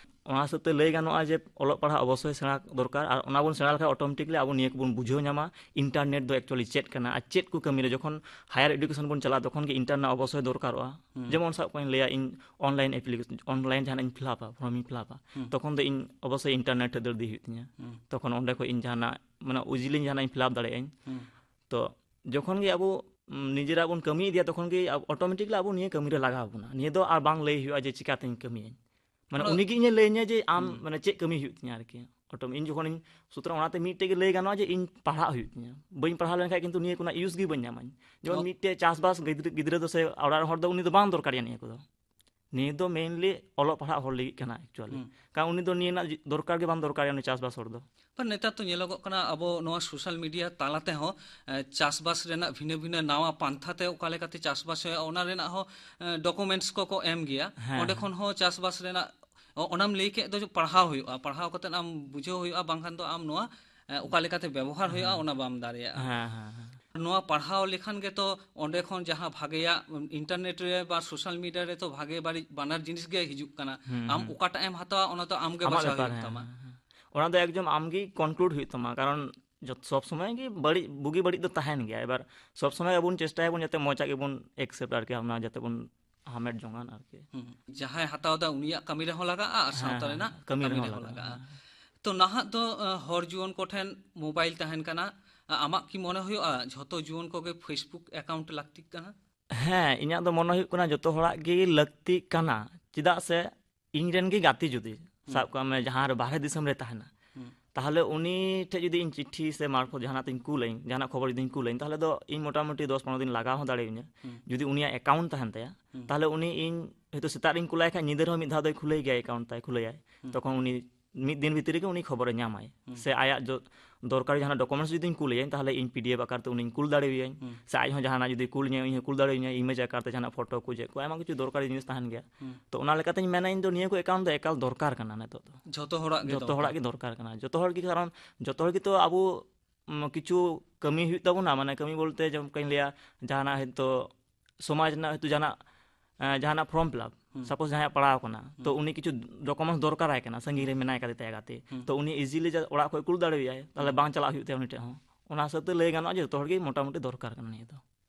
ᱚᱱᱟ ᱦᱤᱥᱟᱹᱵ ᱛᱮ ᱞᱟᱹᱭ ᱜᱟᱱᱚᱜᱼᱟ ᱡᱮ ᱚᱞᱚᱜ ᱯᱟᱲᱦᱟᱜ ᱚᱵᱚᱥᱥᱳᱭ ᱥᱮᱬᱟ ᱫᱚᱨᱠᱟᱨ, ᱟᱨ ᱚᱱᱟ ᱵᱚᱱ ᱥᱮᱬᱟ ᱞᱮᱠᱷᱟᱱ automatically ᱟᱵᱚ ᱱᱤᱭᱟᱹ ᱠᱚᱵᱚᱱ ᱵᱩᱡᱷᱟᱹᱣ ᱧᱟᱢᱟ, internet ᱫᱚ actually ᱪᱮᱫ ᱠᱟᱱᱟ ᱟᱨ ᱪᱮᱫ ᱠᱚ ᱠᱟᱹᱢᱤ ᱨᱮ ᱡᱚᱠᱷᱚᱱ higher education ᱵᱚᱱ ᱪᱟᱞᱟᱜᱼᱟ ᱛᱚᱠᱷᱚᱱ ᱜᱮ internet ᱨᱮᱱᱟᱜ ᱚᱵᱚᱥᱥᱳᱭ ᱫᱚᱨᱠᱟᱨᱚᱜᱼᱟ᱾ ᱦᱩᱸ᱾ ᱡᱮᱢᱚᱱ ᱥᱟᱵ ᱠᱚᱧ ᱞᱟᱹᱭᱟ ᱤᱧ online application, online ᱡᱟᱦᱟᱱᱟᱜ ᱤᱧ ᱯᱷᱤᱞᱟᱯᱟ, ᱯᱷᱚᱨᱚᱢ ᱤᱧ ᱯᱷᱤᱞᱟᱯᱟ, ᱦᱩᱸ᱾ ᱛᱚᱠᱷᱚᱱ ᱫᱚ ᱤᱧ ᱚᱵᱚᱥᱥᱳᱭ internet ᱴᱷᱮᱡ ᱫᱟᱹᱲ ᱤᱫᱤ ᱦᱩᱭᱩᱜ ᱛᱤᱧᱟ᱾ ᱦᱩᱸ᱾ ᱛᱚᱠᱷᱚᱱ ᱚᱸᱰᱮ ᱠᱷᱚᱡ ᱤᱧ ᱡᱟᱦᱟᱱᱟᱜ ᱢᱟᱱᱮ easily ᱡᱟᱦᱟᱱᱟᱜ ᱤᱧ ᱯᱷᱤᱞᱟᱯ ᱫᱟᱲᱮᱭᱟᱜᱼᱟᱹᱧ᱾ ᱦᱩᱸ᱾ ᱛᱚ ᱡᱚᱠᱷᱚᱱ ᱜᱮ ᱟᱵᱚ, ᱩᱢ, ᱱᱤᱡᱮᱨᱟᱜ ᱵᱚᱱ ᱠᱟᱹᱢᱤ ᱤᱫᱤᱭᱟ ᱛᱚᱠᱷᱚᱱ ᱜᱮ ᱟᱵ-, automatically ᱟᱵᱚ ᱱᱤᱭᱟᱹ ᱠᱟᱹᱢᱤ ᱨᱮ ᱞᱟᱜᱟᱣ ᱵᱚᱱᱟ᱾ ᱱᱤᱭᱟᱹ ᱫᱚ ᱟᱨ ᱵᱟᱝ ᱞᱟᱹᱭ ᱦᱩᱭᱩᱜᱼᱟ ᱡᱮ ᱪᱤᱠᱟᱛᱤᱧ ᱠᱟᱹᱢᱤᱭᱟᱹᱧ᱾ ᱢᱟᱱᱮ ᱚᱱᱟ ᱩᱱᱤ ᱜᱮ ᱤᱧᱮ ᱞᱟᱹᱭᱟᱹᱧᱟ ᱡᱮ ᱟᱢ ᱦᱩᱸ᱾ ᱢᱟᱱᱮ ᱪᱮᱫ ᱠᱟᱹᱢᱤ ᱦᱩᱭᱩᱜ ᱛᱤᱧᱟ ᱟᱨᱠᱤ᱾ Autom-, ᱤᱧ ᱡᱚᱠᱷᱚᱱᱤᱧ, ᱥᱩᱛᱚᱨᱟᱝ ᱚᱱᱟᱛᱮ ᱢᱤᱫᱴᱮᱡ ᱜᱮ ᱞᱟᱹᱭ ᱜᱟᱱᱚᱜᱼᱟ ᱡᱮ ᱤᱧ ᱯᱟᱲᱦᱟᱜ ᱦᱩᱭᱩᱜ ᱛᱤᱧᱟ᱾ ᱵᱟᱹᱧ ᱯᱟᱲᱦᱟᱣ ᱞᱮᱱᱠᱷᱟᱱ ᱠᱤᱱᱛᱩ ᱱᱤᱭᱟᱹ ᱠᱳᱱᱳ use ᱜᱮ ᱵᱟᱹᱧ ᱧᱟᱢᱟᱹᱧ᱾ ᱡᱮᱢᱚᱱ ᱚ᱾ ᱢᱤᱫᱴᱮᱡ ᱪᱟᱥᱵᱟᱥ ᱜᱤᱫᱽᱨᱟᱹ, ᱜᱤᱫᱽᱨᱟᱹ ᱫᱚ ᱥᱮ ᱚᱲᱟᱜ ᱨᱮᱱ ᱦᱚᱲ ᱫᱚ ᱩᱱᱤ ᱫᱚ ᱵᱟᱝ ᱫᱚᱨᱠᱟᱨᱮᱭᱟ ᱱᱤᱭᱟᱹ ᱠᱚᱫᱚ᱾ ᱱᱤᱭᱟᱹ ᱫᱚ mainly ᱚᱞᱚᱜ ᱯᱟᱲᱦᱟᱜ ᱦᱚᱲ ᱞᱟᱹᱜᱤᱫ ᱠᱟᱱᱟ actually᱾ ᱦᱩᱸ᱾ ᱠᱟᱨᱚᱱ ᱩᱱᱤ ᱫᱚ ᱱᱤᱭᱟᱹ ᱨᱮᱱᱟᱜ ᱡᱤ-, ᱫᱚᱨᱠᱟᱨ ᱜᱮ ᱵᱟᱝ ᱫᱚᱨᱠᱟᱨᱮᱭᱟ ᱩᱱᱤ ᱪᱟᱥᱵᱟᱥ ᱦᱚᱲ ᱫᱚ᱾ ᱵᱟ, ᱱᱮᱛᱟᱨ ᱛᱚ ᱧᱮᱞᱚᱜᱚᱜ ᱠᱟᱱᱟ ᱟᱵᱚ ᱱᱚᱣᱟ social media ᱛᱟᱞᱟ ᱛᱮᱦᱚᱸ, ᱮ, ᱪᱟᱥᱵᱟᱥ ᱨᱮᱱᱟᱜ ᱵᱷᱤᱱᱟᱹ ᱵᱷᱤᱱᱟᱹ ᱱᱟᱣᱟ ᱯᱟᱱᱛᱷᱟ ᱛᱮ ᱚᱠᱟ ᱞᱮᱠᱟᱛᱮ ᱪᱟᱥᱵᱟᱥ ᱦᱩᱭᱩᱜᱼᱟ, ᱚᱱᱟ ᱨᱮᱱᱟᱜ ᱦᱚᱸ, ᱮ, documents ᱠᱚᱠᱚ ᱮᱢ ᱜᱮᱭᱟ᱾ ᱦᱮᱸ, ᱚᱸᱰᱮ ᱦᱮᱸ᱾ ᱠᱷᱚᱱ ᱦᱚᱸ ᱪᱟᱥᱵᱟᱥ ᱨᱮᱱᱟᱜ, ᱚ-, ᱚᱱᱟᱢ ᱞᱟᱹᱭ ᱠᱮᱫ ᱫᱚ, ᱯᱟᱲᱦᱟᱣ ᱦᱩᱭᱩᱜᱼᱟ, ᱯᱟᱲᱦᱟᱣ ᱠᱟᱛᱮᱫ ᱟᱢ ᱵᱩᱡᱷᱟᱹᱣ ᱦᱩᱭᱩᱜᱼᱟ, ᱵᱟᱝᱠᱷᱟᱱ ᱫᱚ ᱟᱢ ᱱᱚᱣᱟ, ᱮ, ᱚᱠᱟ ᱞᱮᱠᱟᱛᱮ ᱵᱮᱵᱚᱦᱟᱨ ᱦᱩᱭᱩᱜᱼᱟ, ᱦᱮᱸ᱾ ᱚᱱᱟ ᱵᱟᱢ ᱫᱟᱲᱮᱭᱟᱜᱼᱟ᱾ ᱦᱮᱸ, ᱦᱮᱸ, ᱦᱮᱸ᱾ ᱱᱚᱣᱟ ᱯᱟᱲᱦᱟᱣ ᱞᱮᱠᱷᱟᱱ ᱜᱮᱛᱚ ᱚᱸᱰᱮ ᱠᱷᱚᱱ ᱡᱟᱦᱟᱸ ᱵᱷᱟᱜᱮᱭᱟᱜ, internet ᱨᱮ ᱵᱟ social media ᱨᱮ ᱛᱚ ᱵᱷᱟᱜᱮ ᱵᱟᱹᱲᱤᱡ ᱵᱟᱱᱟᱨ ᱡᱤᱱᱤᱥ ᱜᱮ ᱦᱤᱡᱩᱜ ᱠᱟᱱᱟ᱾ ᱦᱩᱸ, ᱟᱢ ᱦᱩᱸ᱾ ᱚᱠᱟᱴᱟᱜ ᱮᱢ ᱦᱟᱛᱟᱣᱟ, ᱚᱱᱟ ᱫᱚ ᱟᱢ ᱜᱮ ᱟᱢᱟᱜ ᱵᱟᱪᱷᱟᱣ ᱵᱮᱯᱟᱨ, ᱦᱩᱭᱩᱜ ᱦᱮᱸ, ᱛᱟᱢᱟ᱾ ᱦᱮᱸ, ᱦᱮᱸ᱾ ᱚᱱᱟ ᱫᱚ ᱮᱠᱫᱚᱢ ᱟᱢ ᱜᱮ conclude ᱦᱩᱭᱩᱜ ᱛᱟᱢᱟ, ᱠᱟᱨᱚᱱ ᱡᱚᱛ-, ᱥᱚᱵ ᱥᱚᱢᱚᱭ ᱜᱮ ᱵᱟᱹᱲᱤᱡ, ᱵᱩᱜᱤ ᱵᱟᱹᱲᱤᱡ ᱫᱚ ᱛᱟᱦᱮᱱ ᱜᱮᱭᱟ᱾ ᱮᱵᱟᱨ ᱥᱚᱵ ᱥᱚᱢᱚᱭ ᱟᱵᱚ ᱵᱚᱱ ᱪᱮᱥᱴᱟᱭᱟᱵᱚᱱ ᱡᱟᱛᱮ ᱢᱚᱡᱟᱜ ᱜᱮᱵᱚᱱ accept ᱟᱨᱠᱤ, ᱚᱱᱟ ᱡᱟᱛᱮ ᱵᱚᱱ ᱦᱟᱢᱮᱴ ᱡᱚᱝᱟᱱ ᱟᱨᱠᱤ᱾ ᱦᱩᱸ᱾ ᱡᱟᱦᱟᱸᱭ ᱦᱟᱛᱟᱣ ᱫᱟ ᱩᱱᱤᱭᱟᱜ ᱠᱟᱹᱢᱤ ᱨᱮᱦᱚᱸ ᱞᱟᱜᱟᱜᱼᱟ ᱟᱨ ᱦᱮᱸ, ᱥᱟᱶᱛᱟ ᱦᱮᱸ, ᱨᱮᱱᱟᱜ ᱠᱟᱹᱢᱤ ᱠᱟᱹᱢᱤ ᱨᱮᱦᱚᱸ ᱨᱮᱦᱚᱸ ᱞᱟᱜᱟᱜᱼᱟ᱾ ᱞᱟᱜᱟᱜᱼᱟ᱾ ᱦᱮᱸ᱾ ᱛᱚ ᱱᱟᱦᱟᱜ ᱫᱚ, ᱟ, ᱦᱚᱲ ᱡᱩᱣᱟᱹᱱ ᱠᱚᱴᱷᱮᱱ mobile ᱛᱟᱦᱮᱱ ᱠᱟᱱᱟ᱾ ᱟ-, ᱟᱢᱟᱜ ᱠᱤ ᱢᱚᱱᱮ ᱦᱩᱭᱩᱜᱼᱟ ᱡᱷᱚᱛᱚ ᱡᱩᱣᱟᱹᱱ ᱠᱚᱜᱮ Facebook account ᱞᱟᱹᱠᱛᱤᱜ ᱠᱟᱱᱟ? ᱦᱮᱸ, ᱤᱧᱟᱹᱜ ᱫᱚ ᱢᱚᱱᱮ ᱦᱩᱭᱩᱜ ᱠᱟᱱᱟ ᱡᱚᱛᱚ ᱦᱚᱲᱟᱜ ᱜᱮ ᱞᱟᱹᱠᱛᱤᱜ ᱠᱟᱱᱟ᱾ ᱪᱮᱫᱟᱜ ᱥᱮ ᱤᱧ ᱨᱮᱱ ᱜᱮ ᱜᱟᱛᱮ ᱡᱩᱫᱤ, ᱦᱩᱸ᱾ ᱥᱟᱵ ᱠᱟᱜ ᱢᱮ ᱡᱟᱦᱟᱸ ᱨᱮ ᱵᱟᱦᱨᱮ ᱫᱤᱥᱚᱢ ᱨᱮ ᱛᱟᱦᱮᱱᱟ, ᱦᱩᱸ᱾ ᱛᱟᱦᱚᱞᱮ ᱩᱱᱤ ᱴᱷᱮᱡ ᱡᱩᱫᱤ ᱤᱧ ᱪᱤᱴᱷᱤ ᱥᱮ ᱢᱟᱨᱯᱷᱚᱛ ᱡᱟᱦᱟᱱᱟᱜ ᱛᱤᱧ ᱠᱩᱞᱟᱹᱧ, ᱡᱟᱦᱟᱱᱟᱜ ᱠᱷᱚᱵᱚᱨ ᱡᱩᱫᱤᱧ ᱠᱩᱞᱟᱹᱧ, ᱛᱟᱦᱚᱞᱮ ᱫᱚ ᱤᱧ ᱢᱚᱴᱟᱢᱩᱴᱤ ᱫᱚᱥ ᱯᱚᱱᱨᱚ ᱫᱤᱱ ᱞᱟᱜᱟᱣ ᱦᱚᱸ ᱫᱟᱲᱮᱭᱟᱹᱧᱟ᱾ ᱦᱩᱸ᱾ ᱡᱩᱫᱤ ᱩᱱᱤᱭᱟᱜ account ᱛᱟᱦᱮᱱ ᱛᱟᱭᱟ, ᱦᱩᱸ᱾ ᱛᱟᱦᱚᱞᱮ ᱩᱱᱤ ᱤᱧ ᱦᱚᱭᱛᱳ ᱥᱮᱛᱟᱜ ᱨᱤᱧ ᱠᱩᱞᱟᱭ ᱠᱷᱟᱡ ᱧᱤᱫᱟᱹ ᱨᱮᱦᱚᱸ ᱢᱤᱫ ᱫᱷᱟᱣ ᱫᱚᱭ ᱠᱷᱩᱞᱟᱹᱭ ᱜᱮᱭᱟ, account ᱛᱟᱭ ᱠᱷᱩᱞᱟᱹᱭᱟᱭ᱾ ᱦᱩᱸ᱾ ᱛᱚᱠᱷᱚᱱ ᱩᱱᱤ ᱢᱤᱫ ᱫᱤᱱ ᱵᱷᱤᱛᱤᱨ ᱨᱮᱜᱮ ᱩᱱᱤ ᱠᱷᱚᱵᱚᱨᱮ ᱧᱟᱢᱟᱭ᱾ ᱦᱩᱸ᱾ ᱥᱮ ᱟᱭᱟᱜ ᱡᱚ-, ᱫᱚᱨᱠᱟᱨ ᱡᱟᱦᱟᱱᱟᱜ ᱰᱚᱠᱩᱢᱮᱱᱴᱥ ᱡᱩᱫᱤᱧ ᱠᱩᱞᱟᱭᱟᱹᱧ, ᱛᱟᱦᱚᱞᱮ ᱤᱧ ᱯᱤᱰᱤᱮᱯᱷ ᱟᱠᱟᱨ ᱛᱮ ᱩᱱᱤᱧ ᱠᱩᱞ ᱫᱟᱲᱮᱣᱟᱭᱟᱹᱧ᱾ ᱦᱩᱸ᱾ ᱥᱮ ᱟᱡ ᱦᱚᱸ ᱡᱟᱦᱟᱱᱟᱜ ᱡᱩᱫᱤ ᱠᱩᱞ ᱤᱧᱟᱹ, ᱤᱧ ᱦᱚᱸ ᱠᱩᱞ ᱫᱟᱲᱮᱣᱟᱹᱧᱟᱹ, ᱤᱢᱮᱡᱽ ᱟᱠᱟᱨ ᱛᱮ ᱡᱟᱦᱟᱱᱟᱜ ᱯᱷᱳᱴᱳ ᱠᱚ ᱪᱮᱫ ᱠᱚ, ᱟᱭᱢᱟ ᱠᱤᱪᱷᱩ ᱫᱚᱨᱠᱟᱨᱤ ᱡᱤᱱᱤᱥ ᱛᱟᱦᱮᱱ ᱜᱮᱭᱟ᱾ ᱦᱩᱸ᱾ ᱛᱚ ᱚᱱᱟ ᱞᱮᱠᱟᱛᱮᱧ ᱢᱮᱱᱟ ᱤᱧ ᱫᱚ ᱱᱤᱭᱟᱹ ᱠᱚ ᱮᱠᱟᱣᱩᱱᱴ ᱫᱚ ᱮᱠᱟᱞ ᱫᱚᱨᱠᱟᱨ ᱠᱟᱱᱟ ᱱᱤᱛᱚᱜ ᱫᱚ᱾ ᱡᱷᱚᱛᱚ ᱦᱚᱲᱟᱜ ᱜᱮ ᱡᱷᱚᱛᱚ ᱫᱚᱨᱠᱟᱨ᱾ ᱦᱚᱲᱟᱜ ᱜᱮ ᱫᱚᱨᱠᱟᱨ ᱠᱟᱱᱟ᱾ ᱡᱷᱚᱛᱚ ᱦᱚᱲ ᱜᱮ, ᱠᱟᱨᱚᱱ ᱡᱷᱚᱛᱚ ᱦᱚᱲ ᱜᱮᱛᱚ ᱟᱵᱚ, ᱩᱢ, ᱠᱤᱪᱷᱩ ᱠᱟᱹᱢᱤ ᱦᱩᱭᱩᱜ ᱛᱟᱵᱚᱱᱟ, ᱢᱟᱱᱮ ᱠᱟᱹᱢᱤ ᱵᱚᱞᱛᱮ ᱡᱮᱢᱚᱱ ᱠᱟᱹᱧ ᱞᱟᱹᱭᱟ, ᱡᱟᱦᱟᱱᱟᱜ ᱦᱚᱭᱛᱳ ᱥᱚᱢᱟᱡᱽ ᱨᱮᱱᱟᱜ ᱦᱚᱭᱛᱳ ᱡᱟᱦᱟᱱᱟᱜ, ᱮᱸ, ᱡᱟᱦᱟᱱᱟᱜ ᱯᱷᱨᱚᱢ ᱯᱷᱤᱞᱟᱯ, ᱦᱩᱸ᱾ ᱥᱟᱯᱳᱡᱽ ᱡᱟᱦᱟᱸᱭᱟᱜ ᱯᱟᱲᱟᱣ ᱠᱟᱱᱟ, ᱛᱚ ᱦᱩᱸ᱾ ᱩᱱᱤ ᱠᱤᱪᱷᱩ ᱰᱚᱠᱩᱢᱮᱱᱴᱥ ᱫᱚᱨᱠᱟᱨᱟᱭ ᱠᱟᱱᱟ, ᱥᱟᱺᱜᱤᱧ ᱨᱮ ᱦᱩᱸ᱾ ᱢᱮᱱᱟᱭ ᱠᱟᱫᱮ ᱛᱟᱭᱟ ᱜᱟᱛᱮ, ᱦᱩᱸ᱾ ᱛᱚ ᱩᱱᱤ ᱤᱡᱤᱞᱤ ᱚᱲᱟᱜ ᱠᱷᱚᱡ ᱠᱩᱞ ᱫᱟᱲᱮᱣᱟᱭᱟᱭ, ᱛᱟᱦᱚᱞᱮ ᱦᱩᱸ᱾ ᱵᱟᱝ ᱪᱟᱞᱟᱜ ᱦᱩᱭᱩᱜ ᱛᱟᱭᱟ ᱩᱱᱤ ᱴᱷᱮᱡ ᱦᱚᱸ᱾ ᱚᱱᱟ ᱦᱤᱥᱟᱹᱵ ᱛᱮ ᱞᱟᱹᱭ ᱜᱟᱱᱚᱜᱼᱟ ᱡᱮ ᱡᱚᱛᱚ ᱦᱚᱲ ᱜᱮ ᱢᱚᱴᱟᱢᱩᱴᱤ ᱫᱚᱨᱠᱟᱨ ᱠᱟᱱᱟ ᱱᱤᱭᱟᱹ ᱫᱚ᱾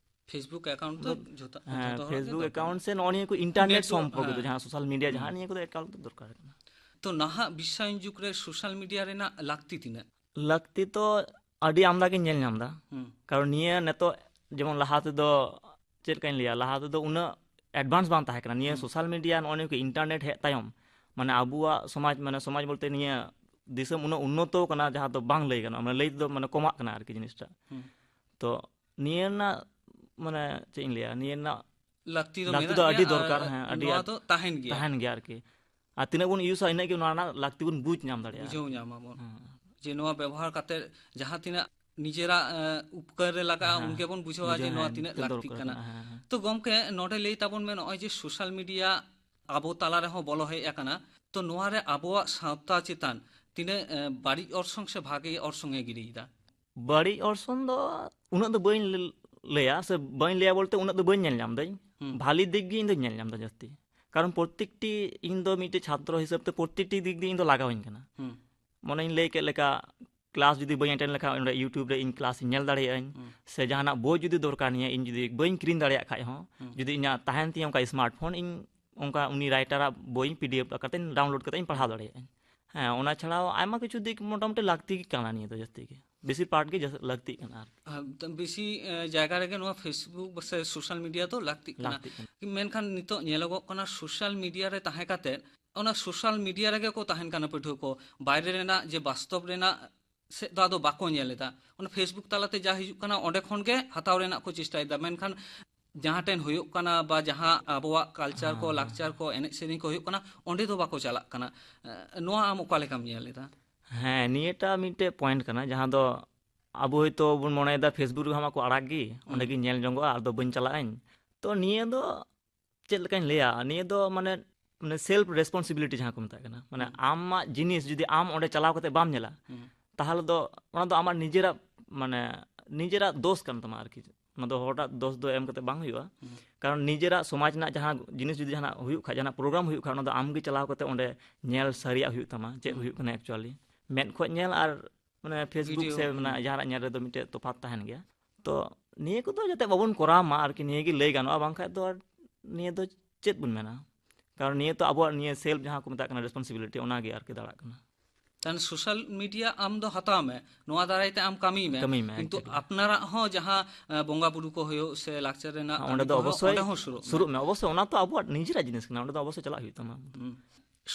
ᱯᱷᱮᱥᱵᱩᱠ ᱮᱠᱟᱣᱩᱱᱴ ᱫᱚ ᱢᱚᱛᱞᱚᱵ, ᱡᱷᱚᱛᱚ, ᱦᱮᱸ, ᱡᱷᱚᱛᱚ ᱦᱚᱲᱟᱜ ᱜᱮ ᱯᱷᱮᱥᱵᱩᱠ ᱫᱚᱨᱠᱟᱨ᱾ ᱮᱠᱟᱣᱩᱱᱴ ᱥᱮ ᱱᱚᱜᱼᱚ ᱱᱤᱭᱟᱹ ᱠᱚ ᱤᱱᱴᱟᱨᱱᱮᱴ ᱱᱤᱛᱚᱜ, ᱥᱚᱢᱯᱚᱨᱠᱤᱛᱚ, ᱦᱮᱸ᱾ ᱡᱟᱦᱟᱸ ᱥᱳᱥᱟᱞ ᱢᱤᱰᱤᱭᱟ, ᱦᱩᱸ᱾ ᱡᱟᱦᱟᱸ ᱱᱤᱭᱟᱹ ᱠᱚᱫᱚ ᱮᱠᱟᱞ ᱫᱚᱨᱠᱟᱨ ᱠᱟᱱᱟ᱾ ᱛᱚ ᱱᱟᱦᱟᱜ ᱵᱤᱥᱥᱟᱭᱚᱱ ᱡᱩᱜᱽ ᱨᱮ ᱥᱳᱥᱟᱞ ᱢᱤᱰᱤᱭᱟ ᱨᱮᱱᱟᱜ ᱞᱟᱹᱠᱛᱤ ᱛᱤᱱᱟᱹᱜ? ᱞᱟᱹᱠᱛᱤ ᱛᱚ ᱟᱹᱰᱤ ᱟᱢᱫᱟ ᱜᱤᱧ ᱧᱮᱞ ᱧᱟᱢ ᱮᱫᱟ᱾ ᱦᱩᱸ᱾ ᱠᱟᱨᱚᱱ ᱱᱤᱭᱟᱹ ᱱᱤᱛᱚᱜ ᱡᱮᱢᱚᱱ ᱞᱟᱦᱟ ᱛᱮᱫᱚ ᱪᱮᱫ ᱞᱮᱠᱟᱧ ᱞᱟᱹᱭᱟ, ᱞᱟᱦᱟ ᱛᱮᱫᱚ ᱩᱱᱟᱹᱜ ᱮᱰᱵᱷᱟᱱᱥ ᱵᱟᱝ ᱛᱟᱦᱮᱸ ᱠᱟᱱᱟ᱾ ᱱᱤᱭᱟᱹ ᱦᱩᱸ᱾ ᱥᱳᱥᱟᱞ ᱢᱤᱰᱤᱭᱟ, ᱱᱚᱜᱼᱚ ᱱᱤᱭᱟᱹ ᱠᱚ ᱤᱱᱴᱟᱨᱱᱮᱴ ᱦᱮᱡ ᱛᱟᱭᱚᱢ, ᱢᱟᱱᱮ ᱟᱵᱚᱣᱟᱜ ᱥᱚᱢᱟᱡᱽ, ᱢᱟᱱᱮ ᱥᱚᱢᱟᱡᱽ ᱵᱚᱞᱛᱮ ᱱᱤᱭᱟᱹ ᱫᱤᱥᱚᱢ ᱩᱱᱟᱹᱜ ᱩᱱᱱᱚᱛᱚ ᱠᱟᱱᱟ, ᱡᱟᱦᱟᱸ ᱫᱚ ᱵᱟᱝ ᱞᱟᱹᱭ ᱜᱟᱱᱚᱜᱼᱟ, ᱢᱟᱱᱮ ᱞᱟᱹᱭ ᱛᱮᱫᱚ ᱢᱟᱱᱮ ᱠᱚᱢᱟᱜ ᱠᱟᱱᱟ ᱟᱨᱠᱤ ᱡᱤᱱᱤᱥᱴᱟ᱾ ᱦᱩᱸ᱾ ᱛᱚ ᱱᱤᱭᱟᱹ ᱨᱮᱱᱟᱜ, ᱢᱟᱱᱮ ᱪᱮᱫ ᱤᱧ ᱞᱟᱹᱭᱟ, ᱱᱤᱭᱟᱹ ᱨᱮᱱᱟᱜ ᱞᱟᱹᱠᱛᱤ ᱫᱚ ᱞᱟᱹᱠᱛᱤ ᱫᱚ ᱢᱮᱱᱟᱜ ᱟᱹᱰᱤ ᱜᱮᱭᱟ, ᱫᱚᱨᱠᱟᱨ, ᱟᱨ ᱦᱮᱸ, ᱟᱹᱰᱤ ᱱᱚᱣᱟ ᱟᱸᱴ ᱫᱚ ᱛᱟᱦᱮᱱ ᱜᱮᱭᱟ᱾ ᱛᱟᱦᱮᱱ ᱜᱮᱭᱟ ᱟᱨᱠᱤ᱾ ᱟᱨ ᱛᱤᱱᱟᱹᱜ ᱵᱚᱱ ᱤᱭᱩᱥᱟ, ᱤᱱᱟᱹᱜ ᱜᱮ ᱱᱚᱣᱟ ᱨᱮᱱᱟᱜ ᱞᱟᱹᱠᱛᱤ ᱵᱚᱱ ᱵᱩᱡᱽ ᱧᱟᱢ ᱫᱟᱲᱮᱭᱟᱜᱼᱟ ᱵᱩᱡᱷᱟᱹᱣ ᱟᱨᱠᱤ᱾ ᱧᱟᱢ ᱟᱵᱚᱱ᱾ ᱦᱮᱸ᱾ ᱡᱮ ᱱᱚᱣᱟ ᱵᱮᱵᱚᱦᱟᱨ ᱠᱟᱛᱮ ᱡᱟᱦᱟᱸ ᱛᱤᱱᱟᱹᱜ ᱱᱤᱡᱮᱨᱟᱜ, ᱮᱸ, ᱩᱯᱠᱟᱹᱨ ᱨᱮ ᱞᱟᱜᱟᱜᱼᱟ, ᱦᱮᱸ, ᱩᱱᱜᱮ ᱵᱚᱱ ᱵᱩᱡᱷᱟᱹᱣᱟ ᱵᱩᱡᱷᱟᱹᱣ, ᱡᱮ ᱱᱚᱣᱟ ᱦᱮᱸ, ᱛᱤᱱᱟᱹᱜ ᱛᱤᱱᱟᱹᱜ ᱞᱟᱹᱠᱛᱤᱜ ᱫᱚᱨᱠᱟᱨ ᱠᱟᱱᱟ᱾ ᱠᱟᱱᱟ, ᱦᱮᱸ, ᱦᱮᱸ᱾ ᱛᱚ ᱜᱚᱢᱠᱮ, ᱱᱚᱰᱮ ᱞᱟᱹᱭ ᱛᱟᱵᱚᱱ ᱢᱮ, ᱱᱚᱜᱼᱚᱭ ᱡᱮ ᱥᱳᱥᱟᱞ ᱢᱤᱰᱤᱭᱟ ᱟᱵᱚ ᱛᱟᱞᱟ ᱨᱮᱦᱚᱸ ᱵᱚᱞᱚ ᱦᱮᱡ ᱟᱠᱟᱱᱟ, ᱛᱚ ᱱᱚᱣᱟ ᱨᱮ ᱟᱵᱚᱣᱟᱜ ᱥᱟᱶᱛᱟ ᱪᱮᱛᱟᱱ ᱛᱤᱱᱟᱹᱜ, ᱮᱸ, ᱵᱟᱹᱲᱤᱡ ᱚᱨᱥᱚᱝ ᱥᱮ ᱵᱷᱟᱜᱮ ᱚᱨᱥᱚᱝ ᱮ ᱜᱤᱰᱤᱭᱮᱫᱟ? ᱵᱟᱹᱲᱤᱡ ᱚᱨᱥᱚᱝ ᱫᱚ ᱩᱱᱟᱹᱜ ᱫᱚ ᱵᱟᱹᱧ ᱞ-, ᱞᱟᱹᱭᱟ, ᱥᱮ ᱵᱟᱹᱧ ᱞᱟᱹᱭᱟ ᱵᱚᱞᱛᱮ ᱩᱱᱟᱹᱜ ᱫᱚ ᱵᱟᱹᱧ ᱧᱮᱞ ᱧᱟᱢ ᱫᱟᱹᱧ᱾ ᱦᱩᱸ᱾ ᱵᱷᱟᱞᱤ ᱫᱤᱠ ᱜᱮ ᱤᱧ ᱫᱚᱧ ᱧᱮᱞ ᱧᱟᱢ ᱫᱟ ᱡᱟᱹᱥᱛᱤ᱾ ᱠᱟᱨᱚᱱ ᱯᱨᱚᱛᱮᱠᱴᱤ, ᱤᱧ ᱫᱚ ᱢᱤᱫᱴᱮᱡ ᱪᱷᱟᱛᱨᱚ ᱦᱤᱥᱟᱹᱵ ᱛᱮ ᱯᱨᱚᱛᱮᱠᱴᱤ ᱫᱤᱠ ᱫᱤᱭᱮ ᱤᱧ ᱫᱚ ᱞᱟᱜᱟᱣ ᱤᱧ ᱠᱟᱱᱟ᱾ ᱦᱩᱸ᱾ ᱢᱚᱱᱮᱧ ᱞᱟᱹᱭ ᱠᱮᱫ ᱞᱮᱠᱟ, ᱠᱞᱟᱥ ᱡᱩᱫᱤ ᱵᱟᱹᱧ ᱮᱴᱮᱱᱰ ᱞᱮᱠᱷᱟᱱ ᱚᱸᱰᱮ YouTube ᱨᱮ ᱤᱧ ᱠᱞᱟᱥ ᱤᱧ ᱧᱮᱞ ᱫᱟᱲᱮᱭᱟᱜᱼᱟᱹᱧ, ᱦᱩᱸ᱾ ᱥᱮ ᱡᱟᱦᱟᱱᱟᱜ ᱵᱳᱭ ᱡᱩᱫᱤ ᱫᱚᱨᱠᱟᱨ ᱱᱤᱭᱟᱹ ᱤᱧ ᱡᱩᱫᱤ ᱵᱟᱹᱧ ᱠᱤᱨᱤᱧ ᱫᱟᱲᱮᱭᱟᱜ ᱠᱷᱟᱡ ᱦᱚᱸ, ᱦᱩᱸ᱾ ᱡᱩᱫᱤ ᱤᱧᱟᱹᱜ ᱛᱟᱦᱮᱱ ᱛᱤᱧᱟᱹ ᱚᱱᱠᱟ ᱥᱢᱟᱨᱴ ᱯᱷᱳᱱ, ᱤᱧ ᱚᱱᱠᱟ ᱩᱱᱤ ᱨᱟᱭᱴᱟᱨᱟᱜ ᱵᱳᱭ ᱤᱧ PDF ᱠᱟᱛᱮ ᱤᱧ ᱰᱟᱣᱩᱱᱞᱳᱰ ᱠᱟᱛᱮ ᱤᱧ ᱯᱟᱲᱦᱟᱣ ᱫᱟᱲᱮᱭᱟᱜᱼᱟᱹᱧ᱾ ᱦᱮᱸ, ᱚᱱᱟ ᱪᱷᱟᱲᱟᱣ ᱟᱭᱢᱟ ᱠᱤᱪᱷᱩ ᱫᱤᱠ ᱢᱚᱴᱟᱢᱩᱴᱤ ᱞᱟᱹᱠᱛᱤ ᱜᱮ ᱠᱟᱱᱟ ᱱᱤᱭᱟᱹ ᱫᱚ ᱡᱟᱹᱥᱛᱤ ᱜᱮ᱾ ᱵᱮᱥᱤᱨ ᱯᱟᱨᱴ ᱜᱮ ᱡᱟᱹᱥ-, ᱞᱟᱹᱠᱛᱤᱜ ᱠᱟᱱᱟ ᱟᱨᱠᱤ᱾ ᱟᱨ ᱵᱮᱥᱤ, ᱮ, ᱡᱟᱭᱜᱟ ᱨᱮᱜᱮ ᱱᱚᱣᱟ ᱯᱷᱮᱥᱵᱩᱠ ᱥᱮ ᱥᱳᱥᱟᱞ ᱢᱤᱰᱤᱭᱟ ᱫᱚ ᱞᱟᱹᱠᱛᱤᱜ ᱠᱟᱱᱟ᱾ ᱞᱟᱹᱠᱛᱤᱜ ᱠᱟᱱᱟ᱾ ᱢᱮᱱᱠᱷᱟᱱ ᱱᱤᱛᱚᱜ ᱧᱮᱞᱚᱜᱚᱜ ᱠᱟᱱᱟ ᱥᱳᱥᱟᱞ ᱢᱤᱰᱤᱭᱟ ᱨᱮ ᱛᱟᱦᱮᱸ ᱠᱟᱛᱮ ᱚᱱᱟ ᱥᱳᱥᱟᱞ ᱢᱤᱰᱤᱭᱟ ᱨᱮᱜᱮ ᱠᱚ ᱛᱟᱦᱮᱱ ᱠᱟᱱᱟ ᱯᱟᱹᱴᱷᱩᱣᱟᱹ ᱠᱚ, ᱵᱟᱭᱨᱮ ᱨᱮᱱᱟᱜ ᱡᱮ ᱵᱟᱥᱛᱚᱵ ᱨᱮᱱᱟᱜ ᱥᱮᱫ ᱫᱚ ᱟᱫᱚ ᱵᱟᱠᱚ ᱧᱮᱞ ᱮᱫᱟ᱾ ᱚᱱᱟ ᱯᱷᱮᱥᱵᱩᱠ ᱛᱟᱞᱟᱛᱮ ᱡᱟ ᱦᱤᱡᱩᱜ ᱠᱟᱱᱟ ᱚᱸᱰᱮ ᱠᱷᱚᱱ ᱜᱮ ᱦᱟᱛᱟᱣ ᱨᱮᱱᱟᱜ ᱠᱚ ᱪᱮᱥᱴᱟᱭᱮᱫᱟ, ᱢᱮᱱᱠᱷᱟᱱ ᱡᱟᱦᱟᱸ ᱴᱷᱮᱱ ᱦᱩᱭᱩᱜ ᱠᱟᱱᱟ ᱵᱟ ᱡᱟᱦᱟᱸ ᱟᱵᱚᱣᱟᱜ ᱠᱟᱞᱪᱟᱨ ᱠᱚ, ᱦᱮᱸ, ᱞᱟᱠᱪᱟᱨ ᱠᱚ, ᱮᱱᱮᱡ ᱥᱮᱨᱮᱧ ᱠᱚ ᱦᱩᱭᱩᱜ ᱠᱟᱱᱟ, ᱚᱸᱰᱮ ᱫᱚ ᱵᱟᱠᱚ ᱪᱟᱞᱟᱜ ᱠᱟᱱᱟ᱾ ᱮ, ᱱᱚᱣᱟ ᱟᱢ ᱚᱠᱟ ᱞᱮᱠᱟᱢ ᱧᱮᱞ ᱮᱫᱟ? ᱦᱮᱸ, ᱱᱤᱭᱟᱹᱴᱟ ᱢᱤᱫᱴᱮᱡ ᱯᱚᱭᱮᱱᱴ ᱠᱟᱱᱟ, ᱡᱟᱦᱟᱸ ᱫᱚ ᱟᱵᱚ ᱦᱚᱭᱛᱳ ᱵᱚᱱ ᱢᱚᱱᱮᱭᱮᱫᱟ Facebook ᱨᱮᱦᱚᱸ ᱢᱟᱠᱚ ᱟᱲᱟᱜ ᱜᱮ, ᱚᱸᱰᱮ ᱦᱩᱸ᱾ ᱜᱤᱧ ᱧᱮᱞ ᱡᱚᱝᱚᱜᱼᱟ, ᱟᱫᱚ ᱵᱟᱹᱧ ᱪᱟᱞᱟᱜ ᱟᱹᱧ᱾ ᱛᱚ ᱱᱤᱭᱟᱹ ᱫᱚ ᱪᱮᱫ ᱞᱮᱠᱟᱧ ᱞᱟᱹᱭᱟ, ᱱᱤᱭᱟᱹ ᱫᱚ ᱢᱟᱱᱮ, ᱢᱟᱱᱮ ᱥᱮᱞᱯ ᱨᱮᱥᱯᱚᱱᱥᱤᱵᱤᱞᱤᱴᱤ ᱡᱟᱦᱟᱸ ᱠᱚ ᱢᱮᱛᱟᱜ ᱠᱟᱱᱟ, ᱢᱟᱱᱮ ᱦᱩᱸ᱾ ᱟᱢᱟᱜ ᱡᱤᱱᱤᱥ ᱡᱩᱫᱤ ᱟᱢ ᱚᱸᱰᱮ ᱪᱟᱞᱟᱣ ᱠᱟᱛᱮ ᱵᱟᱢ ᱧᱮᱞᱟ, ᱦᱩᱸ᱾ ᱛᱟᱦᱚᱞᱮ ᱫᱚ ᱚᱱᱟ ᱫᱚ ᱟᱢᱟᱜ ᱱᱤᱡᱮᱨᱟᱜ, ᱢᱟᱱᱮ ᱱᱤᱡᱮᱨᱟᱜ ᱫᱳᱥ ᱠᱟᱱ ᱛᱟᱢᱟ ᱟᱨᱠᱤ᱾ ᱚᱱᱟ ᱫᱚ ᱦᱚᱲᱟᱜ ᱫᱳᱥ ᱫᱚ ᱮᱢ ᱠᱟᱛᱮ ᱵᱟᱝ ᱦᱩᱭᱩᱜᱼᱟ᱾ ᱦᱩᱸ᱾ ᱠᱟᱨᱚᱱ ᱱᱤᱡᱮᱨᱟᱜ ᱥᱚᱢᱟᱡᱽ ᱨᱮᱱᱟᱜ ᱡᱟᱦᱟᱸ ᱡᱤᱱᱤᱥ ᱡᱩᱫᱤ ᱡᱟᱦᱟᱱᱟᱜ ᱦᱩᱭᱩᱜ ᱠᱷᱟᱡ, ᱡᱟᱦᱟᱱᱟᱜ ᱯᱨᱳᱜᱨᱟᱢ ᱦᱩᱭᱩᱜ ᱠᱷᱟᱡ, ᱚᱱᱟ ᱫᱚ ᱟᱢ ᱜᱮ ᱪᱟᱞᱟᱣ ᱠᱟᱛᱮ ᱚᱸᱰᱮ ᱧᱮᱞ ᱥᱟᱹᱨᱤᱭᱟᱜ ᱦᱩᱭᱩᱜ ᱛᱟᱢᱟ, ᱪᱮᱫ ᱦᱩᱸ᱾ ᱦᱩᱭᱩᱜ ᱠᱟᱱᱟ ᱮᱠᱪᱩᱭᱟᱞᱤ᱾ ᱢᱮᱫ ᱠᱷᱚᱡ ᱧᱮᱞ ᱟᱨ ᱢᱟᱱᱮ Facebook ᱵᱷᱤᱰᱤᱭᱳ, ᱥᱮ ᱢᱟᱱᱮ ᱦᱩᱸ᱾ ᱡᱟᱦᱟᱱᱟᱜ ᱧᱮᱞ ᱨᱮᱫᱚ ᱢᱤᱫᱴᱮᱡ ᱛᱚᱯᱷᱟᱛ ᱛᱟᱦᱮᱱ ᱜᱮᱭᱟ᱾ ᱛᱚ ᱱᱤᱭᱟᱹ ᱠᱚᱫᱚ ᱡᱟᱛᱮ ᱵᱟᱵᱚᱱ ᱠᱚᱨᱟᱣ ᱢᱟ ᱟᱨᱠᱤ, ᱱᱤᱭᱟᱹ ᱜᱮ ᱞᱟᱹᱭ ᱜᱟᱱᱚᱜᱼᱟ, ᱵᱟᱝᱠᱷᱟᱡ ᱫᱚ ᱟᱨ ᱱᱤᱭᱟᱹ ᱫᱚ ᱪᱮᱫ ᱵᱚᱱ ᱢᱮᱱᱟ? ᱠᱟᱨᱚᱱ ᱱᱤᱭᱟᱹ ᱛᱚ ᱟᱵᱚᱣᱟᱜ ᱱᱤᱭᱟᱹ ᱥᱮᱞᱯ ᱡᱟᱦᱟᱸ ᱠᱚ ᱢᱮᱛᱟᱜ ᱠᱟᱱᱟ ᱨᱮᱥᱯᱚᱱᱥᱤᱵᱤᱞᱤᱴᱤ, ᱚᱱᱟ ᱜᱮ ᱟᱨᱠᱤ ᱫᱟᱲᱟᱜ ᱠᱟᱱᱟ᱾ ᱛᱟᱦᱞᱮ ᱥᱳᱥᱟᱞ ᱢᱤᱰᱤᱭᱟ ᱟᱢ ᱫᱚ ᱦᱟᱛᱟᱣ ᱢᱮ, ᱱᱚᱣᱟ ᱫᱟᱨᱟᱭ ᱛᱮ ᱟᱢ ᱠᱟᱹᱢᱤ ᱢᱮ, ᱠᱟᱹᱢᱤ ᱢᱮ, ᱠᱤᱱᱛᱩ exactly᱾ ᱟᱯᱱᱟᱨᱟᱜ ᱦᱚᱸ ᱡᱟᱦᱟᱸ, ᱮ, ᱵᱚᱸᱜᱟ ᱵᱩᱨᱩ ᱠᱚ ᱦᱩᱭᱩᱜ ᱥᱮ ᱞᱟᱠᱪᱟᱨ ᱨᱮᱱᱟᱜ ᱦᱮᱸ, ᱠᱟᱹᱢᱤ ᱚᱸᱰᱮ ᱫᱚ ᱠᱚᱦᱚᱸ ᱚᱵᱚᱥᱥᱳᱭ ᱚᱸᱰᱮ ᱦᱚᱸ ᱥᱩᱨᱩᱜ ᱢᱮ᱾ ᱥᱩᱨᱩᱜ ᱢᱮ, ᱚᱵᱚᱥᱥᱳᱭ ᱚᱱᱟ ᱛᱚ ᱟᱵᱚᱣᱟᱜ ᱱᱤᱡᱮᱨᱟᱜ ᱡᱤᱱᱤᱥ ᱠᱟᱱᱟ, ᱚᱸᱰᱮ ᱫᱚ ᱚᱵᱚᱥᱥᱳᱭ ᱪᱟᱞᱟᱜ ᱦᱩᱭᱩᱜ ᱛᱟᱢᱟ᱾ ᱦᱩᱸ᱾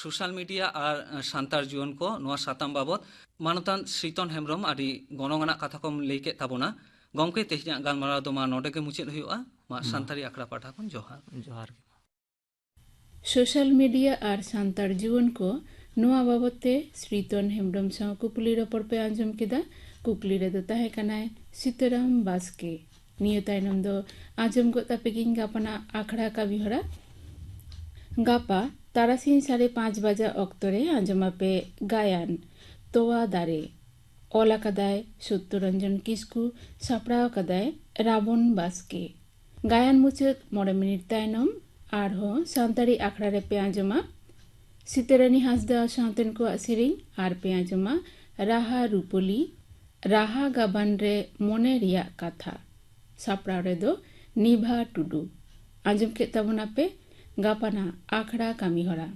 ᱥᱳᱥᱟᱞ ᱢᱤᱰᱤᱭᱟ ᱟᱨ, ᱮ, ᱥᱟᱱᱛᱟᱲ ᱡᱩᱣᱟᱹᱱ ᱠᱚ, ᱱᱚᱣᱟ ᱥᱟᱛᱟᱢ ᱵᱟᱵᱚᱛ ᱢᱟᱱᱚᱛᱟᱱ ᱥᱨᱤᱛᱚᱱ ᱦᱮᱢᱵᱨᱚᱢ ᱟᱹᱰᱤ ᱜᱚᱱᱚᱝ ᱟᱱᱟᱜ ᱠᱟᱛᱷᱟ ᱠᱚᱢ ᱞᱟᱹᱭ ᱠᱮᱫ ᱛᱟᱵᱚᱱᱟ᱾ ᱜᱚᱢᱠᱮ, ᱛᱮᱦᱮᱧᱟᱜ ᱜᱟᱞᱢᱟᱨᱟᱣ ᱫᱚ ᱢᱟ ᱱᱚᱰᱮ ᱜᱮ ᱢᱩᱪᱟᱹᱫ ᱦᱩᱭᱩᱜᱼᱟ᱾ ᱢᱟ ᱦᱩᱸ᱾ ᱥᱟᱱᱛᱟᱲᱤ ᱟᱠᱷᱲᱟ ᱯᱟᱦᱴᱟ ᱠᱷᱚᱱ ᱡᱚᱦᱟᱨ᱾ ᱡᱚᱦᱟᱨ ᱜᱮ᱾ ᱥᱳᱥᱟᱞ ᱢᱤᱰᱤᱭᱟ ᱟᱨ ᱥᱟᱱᱛᱟᱲ ᱡᱩᱣᱟᱹᱱ ᱠᱚ, ᱱᱚᱣᱟ ᱵᱟᱵᱚᱛ ᱛᱮ ᱥᱨᱤᱛᱚᱱ ᱦᱮᱢᱵᱨᱚᱢ ᱥᱟᱶ ᱠᱩᱠᱞᱤ ᱨᱚᱯᱚᱲ ᱯᱮ ᱟᱸᱡᱚᱢ ᱠᱮᱫᱟ᱾ ᱠᱩᱠᱞᱤ ᱨᱮᱫᱚ ᱛᱟᱦᱮᱸ ᱠᱟᱱᱟᱭ ᱥᱤᱛᱟᱹᱨᱟᱢ ᱵᱟᱥᱠᱮ᱾ ᱱᱤᱭᱟᱹ ᱛᱟᱭᱱᱚᱢ ᱫᱚ ᱟᱸᱡᱚᱢ ᱜᱚᱫ ᱟᱯᱮ ᱜᱤᱧ ᱜᱟᱯᱟᱱᱟᱜ ᱟᱠᱷᱲᱟ ᱠᱟᱹᱢᱤ ᱦᱚᱨᱟ᱾ ᱜᱟᱯᱟ ᱛᱟᱨᱟᱥᱤᱧ ᱥᱟᱲᱮ ᱯᱟᱸᱪ ᱵᱟᱡᱟ ᱚᱠᱛᱚ ᱨᱮ ᱟᱸᱡᱚᱢ ᱟᱯᱮ ᱜᱟᱭᱟᱱ ᱛᱚᱣᱟ ᱫᱟᱨᱮ᱾ ᱚᱞ ᱟᱠᱟᱫᱟᱭ ᱥᱚᱛᱭᱚᱨᱚᱧᱡᱚᱱ ᱠᱤᱥᱠᱩ, ᱥᱟᱯᱲᱟᱣ ᱟᱠᱟᱫᱟᱭ ᱨᱟᱵᱚᱱ ᱵᱟᱥᱠᱮ᱾ ᱜᱟᱭᱟᱱ ᱢᱩᱪᱟᱹᱫ ᱢᱚᱬᱮ ᱢᱤᱱᱤᱴ ᱛᱟᱭᱱᱚᱢ ᱟᱨᱦᱚᱸ ᱥᱟᱱᱛᱟᱲᱤ ᱟᱠᱷᱲᱟ ᱨᱮᱯᱮ ᱟᱸᱡᱚᱢᱟ ᱥᱤᱛᱟᱹᱨᱟᱹᱱᱤ ᱦᱟᱸᱥᱫᱟ ᱥᱟᱶᱛᱮᱱ ᱠᱚᱣᱟᱜ ᱥᱮᱨᱮᱧ, ᱟᱨ ᱯᱮ ᱟᱸᱡᱚᱢᱟ ᱨᱟᱦᱟ ᱨᱩᱯᱟᱹᱞᱤ, ᱨᱟᱦᱟ ᱜᱟᱵᱟᱱ ᱨᱮ ᱢᱚᱱᱮ ᱨᱮᱭᱟᱜ ᱠᱟᱛᱷᱟ᱾ ᱥᱟᱯᱲᱟᱣ ᱨᱮᱫᱚ ᱱᱤᱵᱷᱟ ᱴᱩᱰᱩ᱾ ᱟᱸᱡᱚᱢ ᱠᱮᱫ ᱛᱟᱵᱚᱱᱟᱯᱮ ᱜᱟᱯᱟᱱᱟᱜ ᱟᱠᱷᱲᱟ ᱠᱟᱹᱢᱤ ᱦᱚᱨᱟ᱾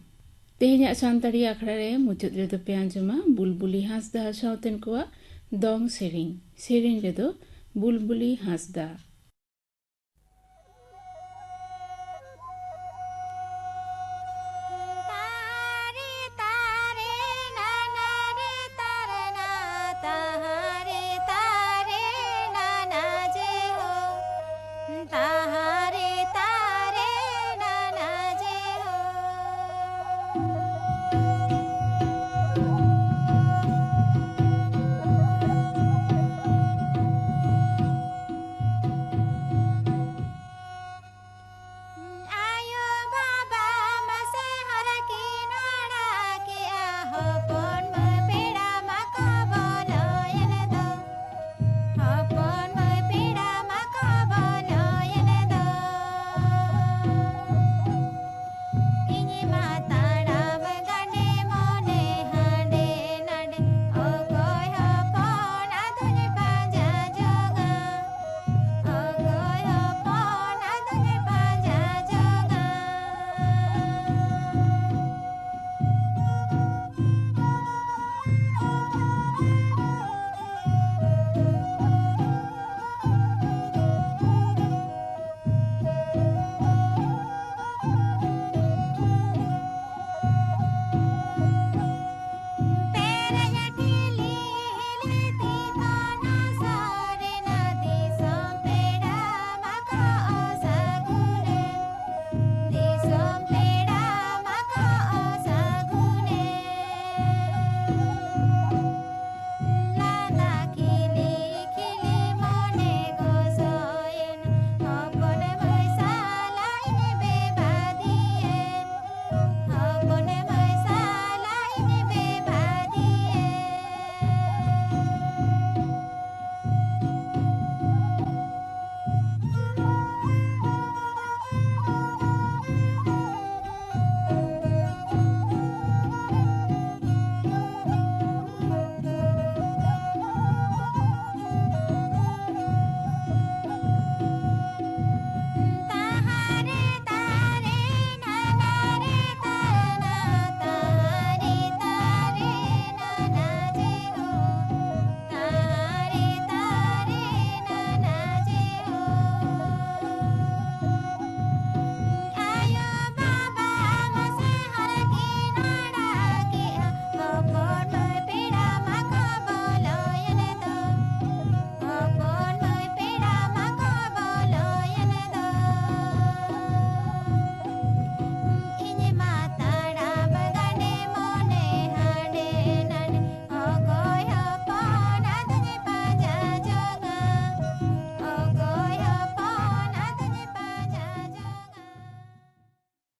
ᱛᱮᱦᱮᱧᱟᱜ ᱥᱟᱱᱛᱟᱲᱤ ᱟᱠᱷᱲᱟ ᱨᱮ ᱢᱩᱪᱟᱹᱫ ᱨᱮᱫᱚ ᱯᱮ ᱟᱸᱡᱚᱢᱟ ᱵᱩᱞᱵᱩᱞᱤ ᱦᱟᱸᱥᱫᱟ ᱥᱟᱶᱛᱮᱱ ᱠᱚᱣᱟᱜ ᱫᱚᱝ ᱥᱮᱨᱮᱧ᱾ ᱥᱮᱨᱮᱧ ᱨᱮᱫᱚ ᱵᱩᱞᱵᱩᱞᱤ ᱦᱟᱸᱥᱫᱟ᱾